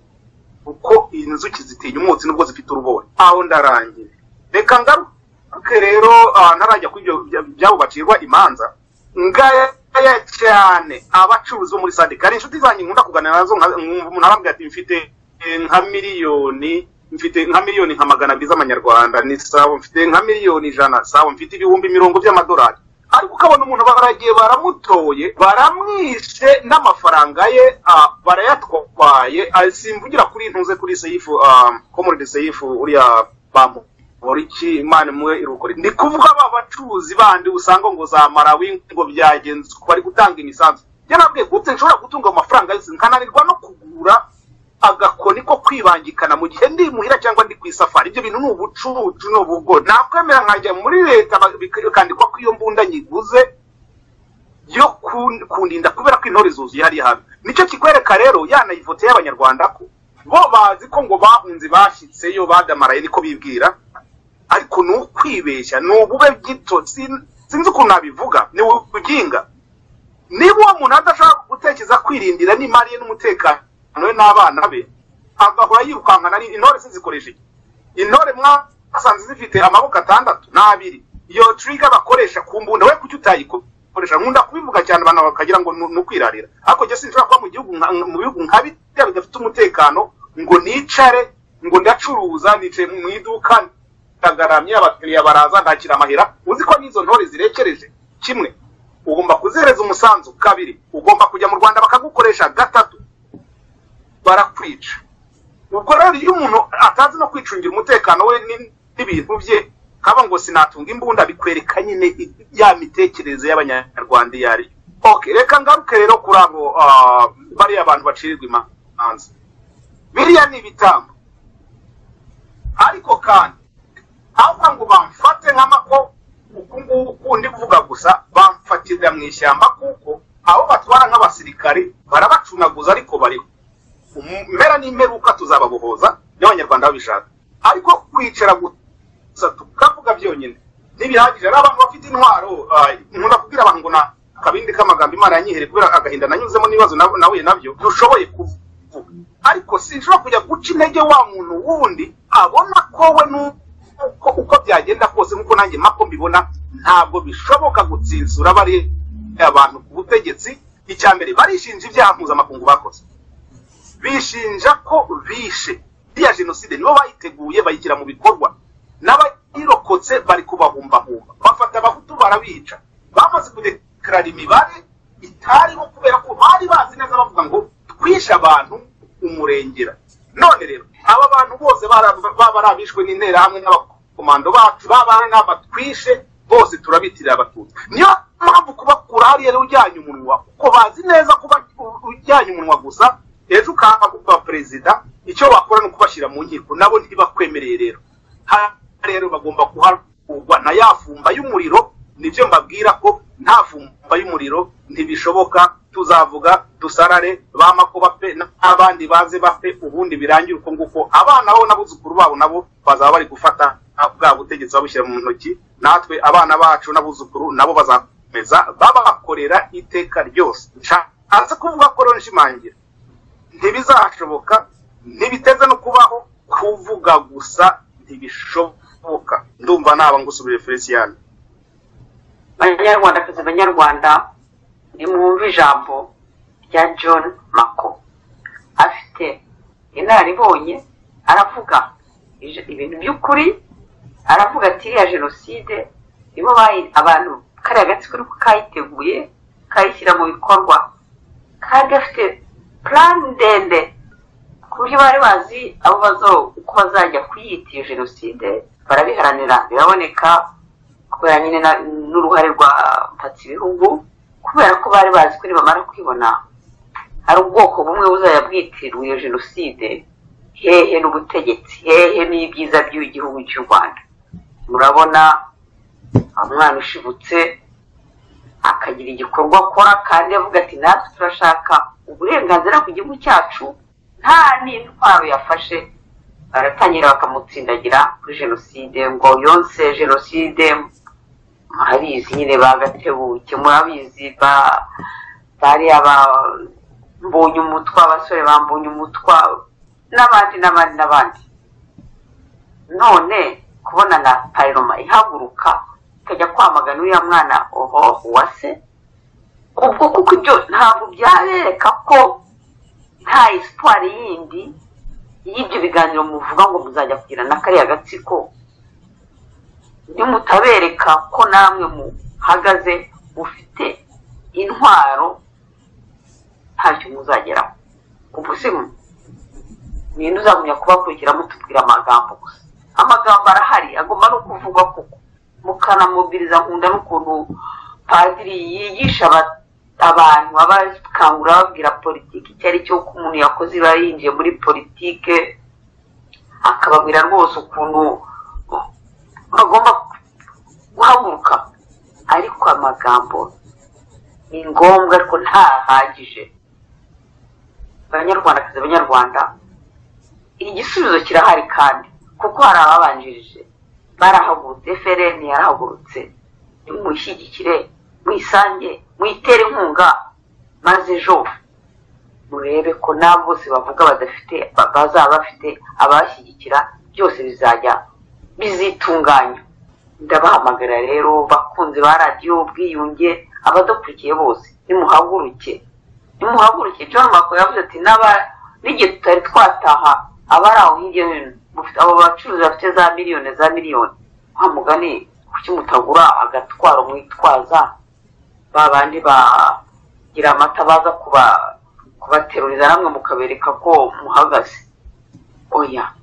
uko inzuki zitinya umwotsi nubwo zifite urubori. Aho ndarangiye, reka ngaruke rero ntarajya kuri ibyo byabo bacirwa imanza. Ngaya cyane abacuruzi bo muri Sadika, hari inshuti zanjye nkunda kuganira nazo, umuntu arambwira ati mfite nka miliyoni, mfite nka miliyoni nka 200 z'amanyarwanda, ni sawa, mfite nka miliyoni 100, sawa, mfite 20,000 by'amadolari. Ariko ukabona umuntu baragiye baramutoye, baramwishe n'amafaranga ye barayatwaye. Simvugira kuri ntuze kuri Seyifu, Comrade Seyifu uriya Bamporiki, Imana imwe irukore. Ndi kuvuga ba bacuruzi bandi usanga ngo za Malawi ngo byagenze bari gutanga imisanzu. Yarabwiye gute nshobora gutunga amafaranga yose nkananirwa no kugura agakoni ko kwibangikana mu gihe ndi muhira cyangwa ndi ku isafari. Ibyo bintu ni ubucucu n'ubugo. Nakwemera nkajya muri leta bikandikwa ko iyo mbunda nyiguze yo kundinda kubera ko intore zuzuye hariya hantu. Nicyo kikwereka rero yanayivote y'abanyarwanda ko bo bazi ko ngo bahunze bashyitseyo badamaraye, niko bibwira. Ariko ni ukwibeshya, ni ubube gito, sinzi ukuntu nabivuga, ni ubuginga. Niba uwo muntu adashaka gutekereza kwirindira n'imari ye n'umutekano we n'abana be, agahora yirukankana. Ari intore zikoresha iki? Intore mwasanze zifite amaboko 6 n'abiri. Iyo trigger bakoresha ku mbunda, we kuki utayikoresha? Nkunda kubivuga cyane abantu bakagira ngo ni ukwirarira, ariko jye sinshobora kuba mu gihugu mu bihugu nka biriya bidafite umutekano ngo nicare ngo ndacuruza, nicaye mu iduka ndagaramye, abakiriya baraza ndakira amahera. Uzi ko n'izo ntore zirekereje? Kimwe, ugomba kuzihereza umusanzu. Kabiri, ugomba kujya mu Rwanda bakagukoresha. Gatatu, barakwica. Ubwo rero iyo umuntu atazi no kwicungira umutekano we n'ibintu bye, kaba ngo sinatunga imbunda, bikwereka nyine ya mitekerereze y'abanyarwanda iyo ari. Okay, reka ngaruke rero kuri abo bariya abantu bacirirwa imanza. Biriya ni ibitambo. Ariko kandi aho ngo bamfate nk'amako uku nguku ndi kuvuga gusa, bamfatira mu ishyamba, kuko abo batwara nk'abasirikari barabacunaguza, ariko bariho mpera n'imperuka tuzababohoza n'abanyarwanda babishaka. Ariko kwicara gusa tukavuga byonyine ntibihagije. Ari abantu bafite intwaro, nkunda kubwira abantu ngo na kabindi k'amagambo Imana yanyihere kubera agahinda nanyuzemo n'ibibazo nahuye nabyo, dushoboye kuvuga. Ariko sinshobora kujya guca intege wa muntu wundi abona ko we nuko uko byagenda kose, nkuko nanjye mako mbibona, ntabwo bishoboka gutsinsura bari abantu ku butegetsi. Icya mbere, barishinja ibyaha mpuzamakungu bakoze, bishinja ko bishe iriya jenoside, nibo bayiteguye bayishyira mu bikorwa, n'abayirokotse bari kubahumbahumba, bafata abahutu barabica. Bamaze kudekarara imibare itariho kubera ko bari bazi neza, bavuga ngo twishe abantu umurengera. None rero aba bantu bose baba arabishwe n'interahamwe n'abakomando bacu, baba n'abatwishe bose turabitirira abatutsi. Niyo mpamvu kubakura hariya rero ujyanye umunwa, kuko bazi neza kuba ujyanye umunwa gusa ejo ukaba perezida, icyo wakora ni ukubashyira mu nkiko, nabo ntibakwemereye. Rero rero bagomba kuharugwa na ya fumba y'umuriro. Nibyo mbabwira ko nta fumba y'umuriro ntibishoboka. Tuzavuga dusarare bamako bapfe n'abandi baze bapfe, ubundi birangire uko nguko. Abana bo n'abuzukuru babo nabo bazaba bari gufata bwa butegetsi babushyira mu ntoki, natwe abana bacu n'abuzukuru nabo bazakomeza babakorera iteka ryose. Nshatse kuvuga ko rero nshimangira, ntibizashoboka, ntibiteze no kubaho. Kuvuga gusa ntibishoboka. Birashoboka. Ndumva naba ngusubire Felician. Banyarwanda kazi, banyarwanda, nimwumve ijambo rya John Mako. Afite inararibonye, aravuga ibintu by'ukuri, aravuga ati iriya jenoside nibo abantu kariya gatsiko niko kayiteguye kayishyira mu bikorwa, kandi gafite plan ndende ku buryo bari bazi abo bazo uko bazajya kuyita iyo jenoside, barabiharanira biraboneka kubera nyine n'uruhare rwa mpatsibihugu, kubera ko bari bazi ko nibamara kwibona hari ubwoko bumwe buzajya bwitirirwa iyo jenoside, hehe n'ubutegetsi, hehe n'ibyiza by'igihugu cy'u Rwanda. Murabona umwana ushibutse akagira igikorwa akora kandi avuga ati natwe turashaka uburenganzira ku gihugu cyacu, nta n'intwaro yafashe, baratangira bakamutsindagira kuri jenoside ngo yonse jenoside. Murabizi nyine bagatebuke, murabizi bari aba Mbonye umutwa, abasore bambonye umutwa n'abandi n'abandi n'abandi. None kubona na parlement ihaguruka ikajya kwamagana uriya mwana oho uwase, ubwo kuko ibyo ntabwo byabereka ko nta histoire yindi y'ibyo biganiro muvuga ngo muzajya kugira na kariya gatsiko, nimutabereka ko namwe muhagaze mufite intwaro ntacyo muzageraho. Ubwo se ninde uzagumya kubakurikira mutubwira amagambo gusa? Amagambo arahari agomba no kuvugwa koko, mukanamubwiriza. Nkunda n'ukuntu padiri yigisha abantu abakangura babwira politiki icyo ari cyo, ko umuntu yakoze iba yinjiye muri politike, akababwira rwose ukuntu bagomba guhaguruka. Ariko amagambo ni ngombwa ariko ntahagije. Banyarwandakazi, banyarwanda, igisubizo kirahari kandi kuko hari ababanjirije barahagurutse. FRN yarahagurutse, nimuyishyigikire, muyisange, muyitere inkunga, maze ejo murebe ko nabo bose bavuga badafite bazaba bafite abashyigikira, byose bizajya bizitunganya. Ndabahamagara rero bakunzi ba radiyo Ubwiyunge, abadukurikiye bose, nimuhaguruke, nimuhaguruke. John Mako yavuze ati n'igihe tutari twataha abari aho hirya no hino, abo bacuruzi bafite za miliyoni za miliyoni, wa mugani kuki mutagura agatwaro mwitwaza ba bandi bagira amata baza kubateruriza namwe mukabereka ko muhagaze? Oya,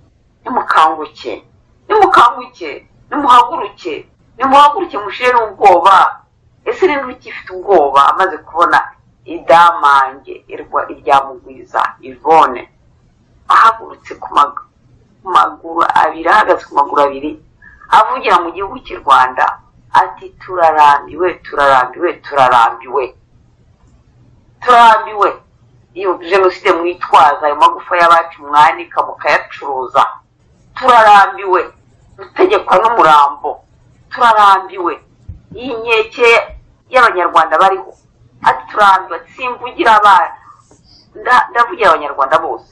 nimukanguke, nimukanguke, nimuhaguruke, nimuhaguruke, mushire n'ubwoba. Ese ninde ukifite ubwoba amaze kubona idamange iryamugwiza Yvonne ahagurutse ku maguru abiri, ahagaze ku maguru abiri, avugira mu gihugu cy'u Rwanda ati turarambiwe, turarambiwe, turarambiwe, turarambiwe iyo jenoside mwitwaza, ayo magufa y'abacu mwanika mukayacuruza, turarambiwe gutegekwa n'umurambo, turarambiwe iyi nkeke y'abanyarwanda bariho, ati turambiwe. Simvugira abana, ndavugira abanyarwanda bose.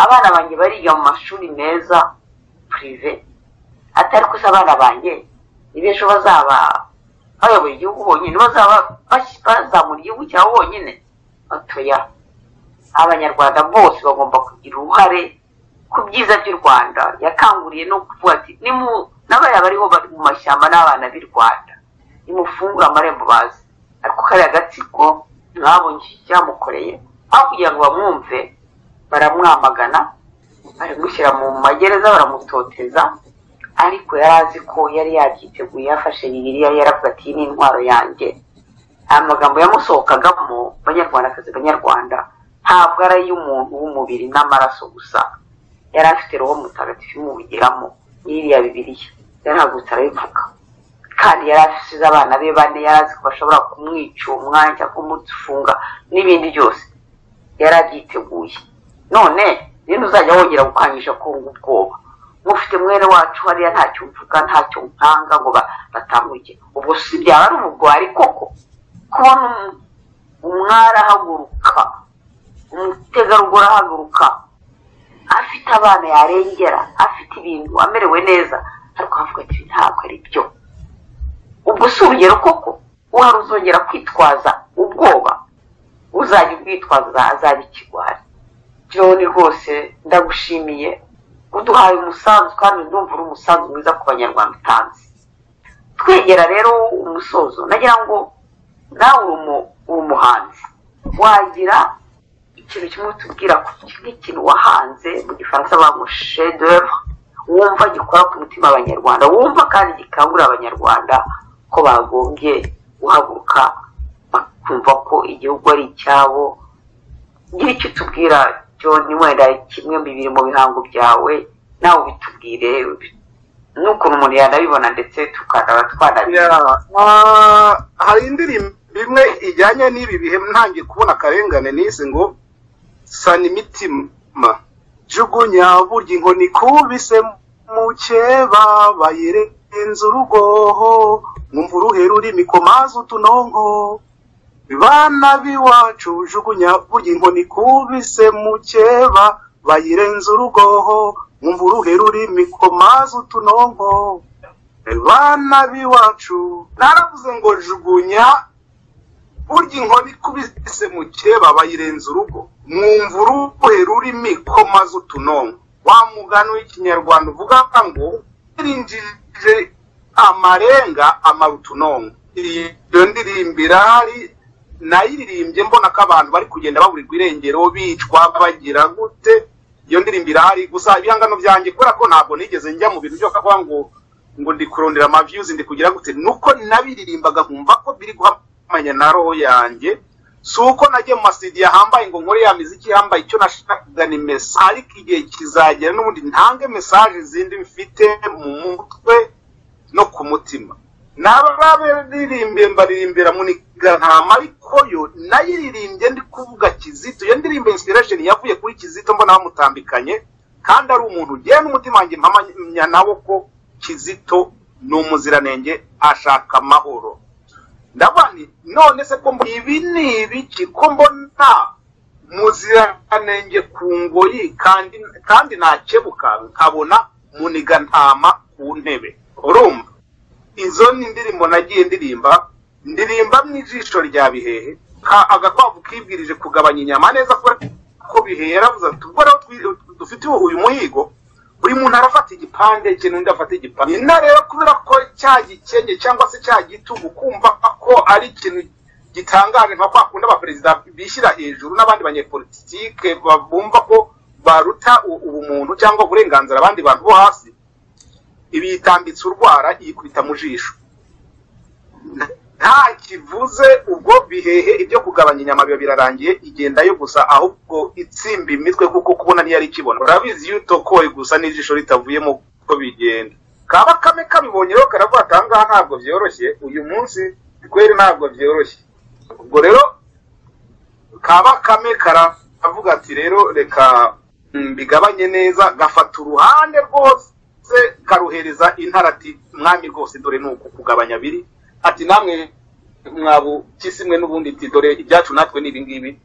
Abana banjye bariga mu mashuri meza prive, atari ko abana banjye nibejo bazaba bayoboye igihugu bonyine, bazaba bazamura igihugu cyabo bonyine. Batoya, abanyarwanda bose bagomba kugira uruhare ku byiza by'u Rwanda. Yakanguriye no kuvuga ati n'abariya bariho bari mu mashyamba n'abana b'i Rwanda, nimufungure amarembo bazi. Ariko kariya gatsiko mwabonye icyamukoreye, aho kugira ngo bamwumve baramwamagana, baramushyira mu magereza, baramutoteza. Ariko yari azi ko yari yabyiteguye, yafashe Bibiliya yaravuga ati iyi ni intwaro yanjye. Aya magambo yamusohokagamo, banyarwandakazi, banyarwanda, ntabwo ari ay'umuntu w'umubiri n'amaraso gusa, yari afite roho mutagatifu imuvugiramo n'iriya Bibiliya. Yarahagurutse arabivuga, kandi yari afite abana be bane, yari azi ko bashobora kumwica uwo mwanya, kumufunga n'ibindi byose, yari abyiteguye. None ninde uzajya wongera gukangisha kunga ubwoba? Mufite mwene wacu hariya ntacyo mvuga, ntacyo nkanga ngo batambuke. Ubwo si byaba ari ubugwari koko kubona umwari ahaguruka, umutegarugori ahaguruka, afite abana yarengera, afite ibintu, amerewe neza, Ariko havuga ati ntabwo ari byo. Ubwo si urugero koko wari uzongera kwitwaza ubwoba, uzajya ubwitwaza azaba ikigwari. John rwose ndagushimiye, uduhaye umusanzu kandi ndumva uri umusanzu mwiza ku banyarwanda utanze. Twegera rero umusozo, nagira ngo nawe uri umuhanzi, wagira ikintu kimwe utubwira nk'ikintu wahanze mu gifaransa bavuga chef d'oeuvre, wumva gikora ku mutima abanyarwanda, wumva kandi gikangurira abanyarwanda ko bagombye guhaguruka bakumva ko igihugu ari icyabo. Gira icyo utubwira John, wenda kimwe bibiri mu bihango byawe nawe ubitubwire n'ukuntu umuntu yanabibona ndetse tukanaba twanabibona. Hari indirimbo imwe ijyanye n'ibi bihe ntangiye kubona akarengane nise ngo sana imitima, jugunya burya inkoni ikubise mukeba bayirenza urugoho, mwumva uruhe rurimi komaza utunonko, bana b'iwacu jugunya burya inkoni ikubise mukeba bayirenza urugoho, mwumva uruhe rurimi komaza utunonko, bana b'iwacu. Naravuze ngo jugunya burya inkoni ikubise mukeba bayirenza urugo, mwumva uruhe rurimi komaza utunonko. Wa mugani w'ikinyarwanda uvuga ngo rinjije amarenga amara utunonko. Iyo ndirimbo irahari, nayiririmbye mbona ko abantu bari kugenda baburirwa irengero bicwa bagira gute. Iyo ndirimbo irahari, gusa ibihangano byanjye kubera ko ntabwo nigeze njya mu bintu byo kuvuga ngo ndi kurondera ama views ndi kugira gute, nuko nabiririmbaga nkumva ko biri guhamanya na roho yanjye. Si uko nagiye mu masidi yahambaye ngo nkore ya miziki ihambaye, icyo nashakaga ni message, ariko igihe kizagera n'ubundi ntange message zindi mfite mu mutwe no ku mutima. Nababiririmbiye mbaririmbira muniga ntama, ariko yo nayiririmbye ndi kuvuga Kizito. Iyo ndirimbo inspiration yavuye kuri Kizito, mbona bamutambikanye kandi ari umuntu ugiye n'umutima wanjye mpamanya nawo ko Kizito ni umuziranenge ashaka amahoro. Ndabona none se ko ibi ni ibiki ko mbona muziranenge ku ngoyi kandi nakebuka nkabona muniga ntama ku ntebe. Urumva izo ni indirimbo nagiye ndirimba mu ijisho rya Bihehe. Agakwavu kibwirije kugabanya inyama neza ko Bihehe yaravuze ati ubwo rero dufite uyu muhigo, buri muntu arafata igipande cye n'undi afata igipande. Ina rero kubera ko cya gikenye cyangwa se cya gitugu kumva ko ari ikintu gitangaje nka kwa kundi abaperezida bishyira hejuru n'abandi banyepolitike bumva ko baruta ubumuntu cyangwa uburenganzira abandi bantu bo hasi, ibi yitambitse urwara yikubita mu jisho nta kivuze. Ubwo Bihehe ibyo kugabanya inyama biba birarangiye, igendayo gusa ahubwo itsimba imitwe kuko kubona ntiyari ikibona. Urabizi iyo utokoye gusa n'ijisho ritavuyemo ko bigenda. Kaba kame kabibonye rero karavuga ati ahangaha ntabwo byoroshye, uyu munsi kweri ntabwo byoroshye. Ubwo rero kaba kame karavuga ati rero reka mbigabanye neza, gafata uruhande rwose karuhereza intara ati mwami rwose dore nuko kugabanya biri, ati namwe mwabu kisimwe n'ubundi ati dore ibyacu natwe ni ibingibi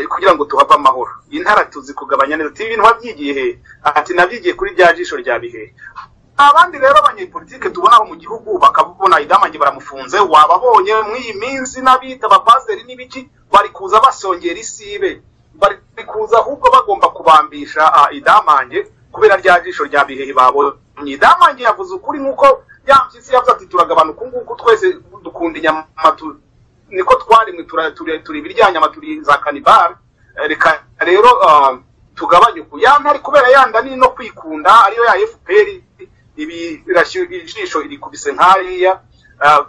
kugira ngo tuhave amahoro. Intara tuzi kugabanya neza, ati ibintu wabyigiye he? Ati nabyigiye kuri rya jisho rya Bihehe. Abandi rero abanyepolitike tubona aho mu gihugu bakabona Idamange baramufunze, wababonye mw'iyi minsi n'abita abapasiteri n'ibiki bari kuza basongera isibe, bari kuza ahubwo bagomba kubambisha Idamange kubera rya jisho rya Bihehe babonye. Idamange yavuze ukuri nk'uko yampyisi yavuze ati turagabana uku nguku twese dukunda inyama, niko twarimwe turi ibiryanyama turi za kanibari, reka rero tugabanye uku. Ya ntari kubera yanda ni no kwikunda ariyo ya FPR ibi ijisho irikubise nkariya.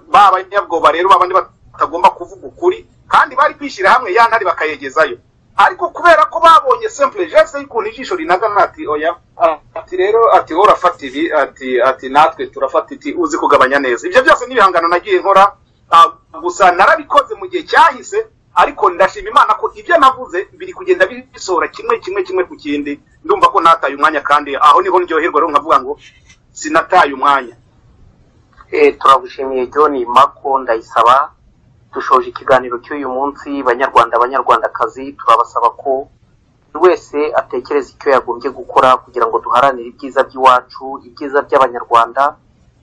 Ba banyabwoba rero babandi batagomba kuvuga ukuri kandi bari kwishyira hamwe ya ntari bakayegezayo, ariko kubera ko babonye simple geste y'ukuntu ijisho rinagana ati oya, ati rero ati wowe urafata ibi, ati natwe turafata iti uzi kugabanya neza. Ibyo byose n'ibihangano nagiye nkora, gusa narabikoze mu gihe cyahise, ariko ndashima Imana ko ibyo navuze biri kugenda bisohora kimwe kimwe kimwe ku kindi. Ndumva ko nataye umwanya kandi aho niho ndyoherwa rero nkavuga ngo sinataye umwanya. Turagushimiye John Mako Ndayisaba. Dushoje ikiganiro cy'uyu munsi. Banyarwanda banyarwandakazi, turabasaba ko buri wese atekereza icyo yagombye gukora kugira ngo duharanire ibyiza by'iwacu, ibyiza by'abanyarwanda.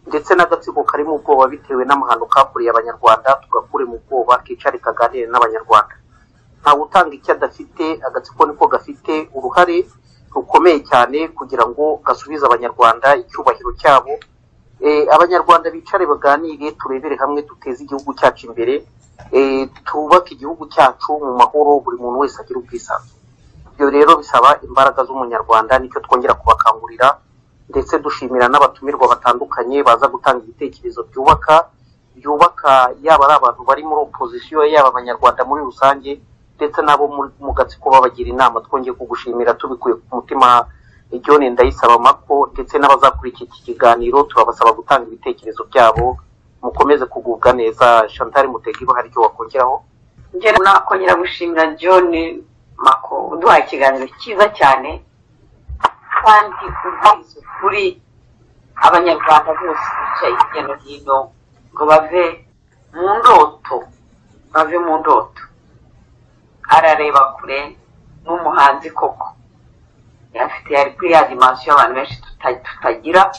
Ndetse n'agatsiko kari mu bwoba bitewe n'amahano kakuriye Abanyarwanda, tugakure mu bwoba, kicare kaganire n'Abanyarwanda. Ntawe utanga icyo adafite. Agatsiko niko gafite uruhare rukomeye cyane kugira ngo gasubize Abanyarwanda icyubahiro cyabo. Abanyarwanda bicare baganire, turebere hamwe duteze igihugu cyacu imbere, twubake igihugu cyacu mu mahoro, buri muntu wese agira ubwisanzure. Ibyo rero bisaba imbaraga z'Umunyarwanda, nicyo twongera kubakangurira, ndetse dushimira n'abatumirwa batandukanye baza gutanga ibitekerezo byubaka, yaba ari abantu bari muri opozisiyo, yaba Abanyarwanda muri rusange, ndetse n'abo mu gatsiko babagira inama. Twongeye kugushimira tubikuye ku mutima, John Ndayisaba Mako, ndetse n'abazakurikira iki kiganiro turabasaba gutanga ibitekerezo byabo. Mukomeze kugubwa neza. Chantal Mutegiba, hari icyo wakongeraho? Njye nakongera gushimira John Mako uduhaye ikiganiro cyiza cyane, kandi uvuze kuri Abanyarwanda bose bicaye hirya no hino ngo bave mu ndoto, bave mu ndoto. Arareba kure, n'umuhanzi koko afite, yari kuri ya dimansiyo abantu benshi tutagira.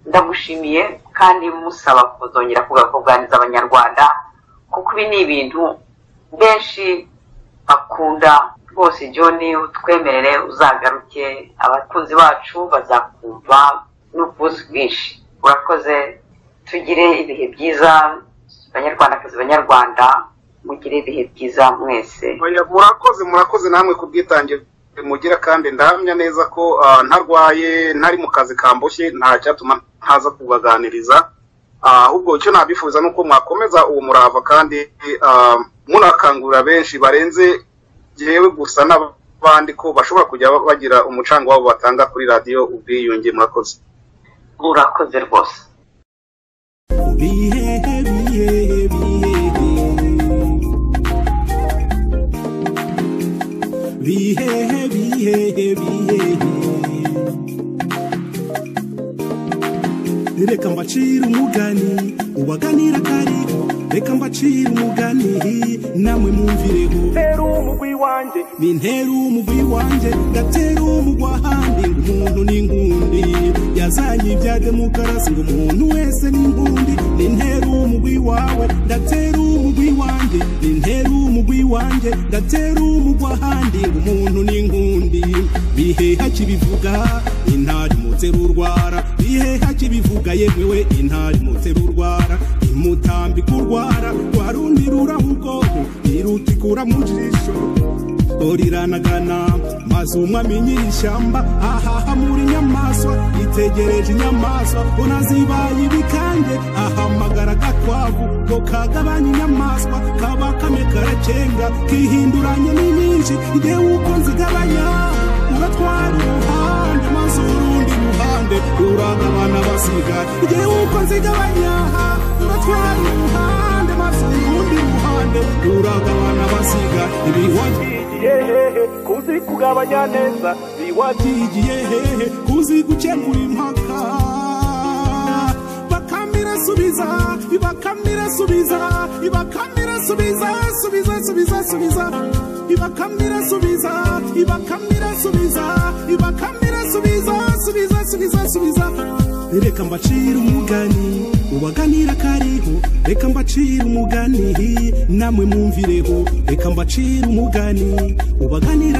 Ndamushimiye kandi musaba kuzongera kuganiriza Abanyarwanda, kuko ibi ni ibintu benshi bakunda rwose. John, utwemerere uzagaruke, abakunzi bacu bazakumva n'ubwuzu bwinshi. Urakoze, tugire ibihe byiza Banyarwandakazi, Banyarwanda, mugire ibihe byiza mwese. Murakoze, murakoze namwe ku bwitange mugira, kandi ndahamya neza ko ntarwaye, ntari mu kazi kamboshye, nta cyatuma ntaza kubaganiriza. Ahubwo icyo nabifuza nuko mwakomeza uwo murava, kandi munakangurira benshi barenze jewe gusa n'abandi ko bashobora kujya bagira umucango wabo batanga kuri radiyo Ubwiyunge. Murakoze. Urakoze rwose. Bihehe bihehe bihehe bihehe bihehe bihehe, reka mbacire umugani ubaganira kariho, reka mbacire umugani namwe mwumvireho. Ntera umugwi wanjye, ni ntera umugwi wanjye, ndatera umugwa ahandi ngo umuntu ni inkundi, yazanye ibya demokarasi ngo umuntu wese ni inkundi. Ni ntera umugwi wawe, ndatera umugwi wanjye, ni ntera umugwi wanjye, ndatera umugwa ahandi ngo umuntu ni inkundi. Biheha kibivuga intari mutera urwara, biheha kibivuga yemwe intari mutera urwara, imutambika urwara warundi rurahubwoko irutikura mu jisho riranagana, maze umwami nyir'ishyamba ahaha muri nyamaswa, itegereje inyamaswa unazibaye ibikange, ahamagara agakwavu ngo kagabanye inyamaswa, kaba kame karacenga kihinduranye ni nyinshi, igihe uko nzigabanya uratwara uruhande, maze urundi ruhande ruragabana basigaye, igihe uko nzigabanya uratwara uruhande, maze urundi ruhande ruragabana basigaye. Hehe kuzi kugabanya neza, biwakigiye hehe kuzi gukemura impaka, bakamira subiza, ibakamira subiza, ibakamira subiza, subiza subiza subiza, ibakamira subiza, ibakamira subiza, ibakamira subiza, subiza subiza subiza. Reka mbacire umugani ubaganira kariho, reka mbacire umugani namwe mwumvireho, reka mbacire umugani ubaganira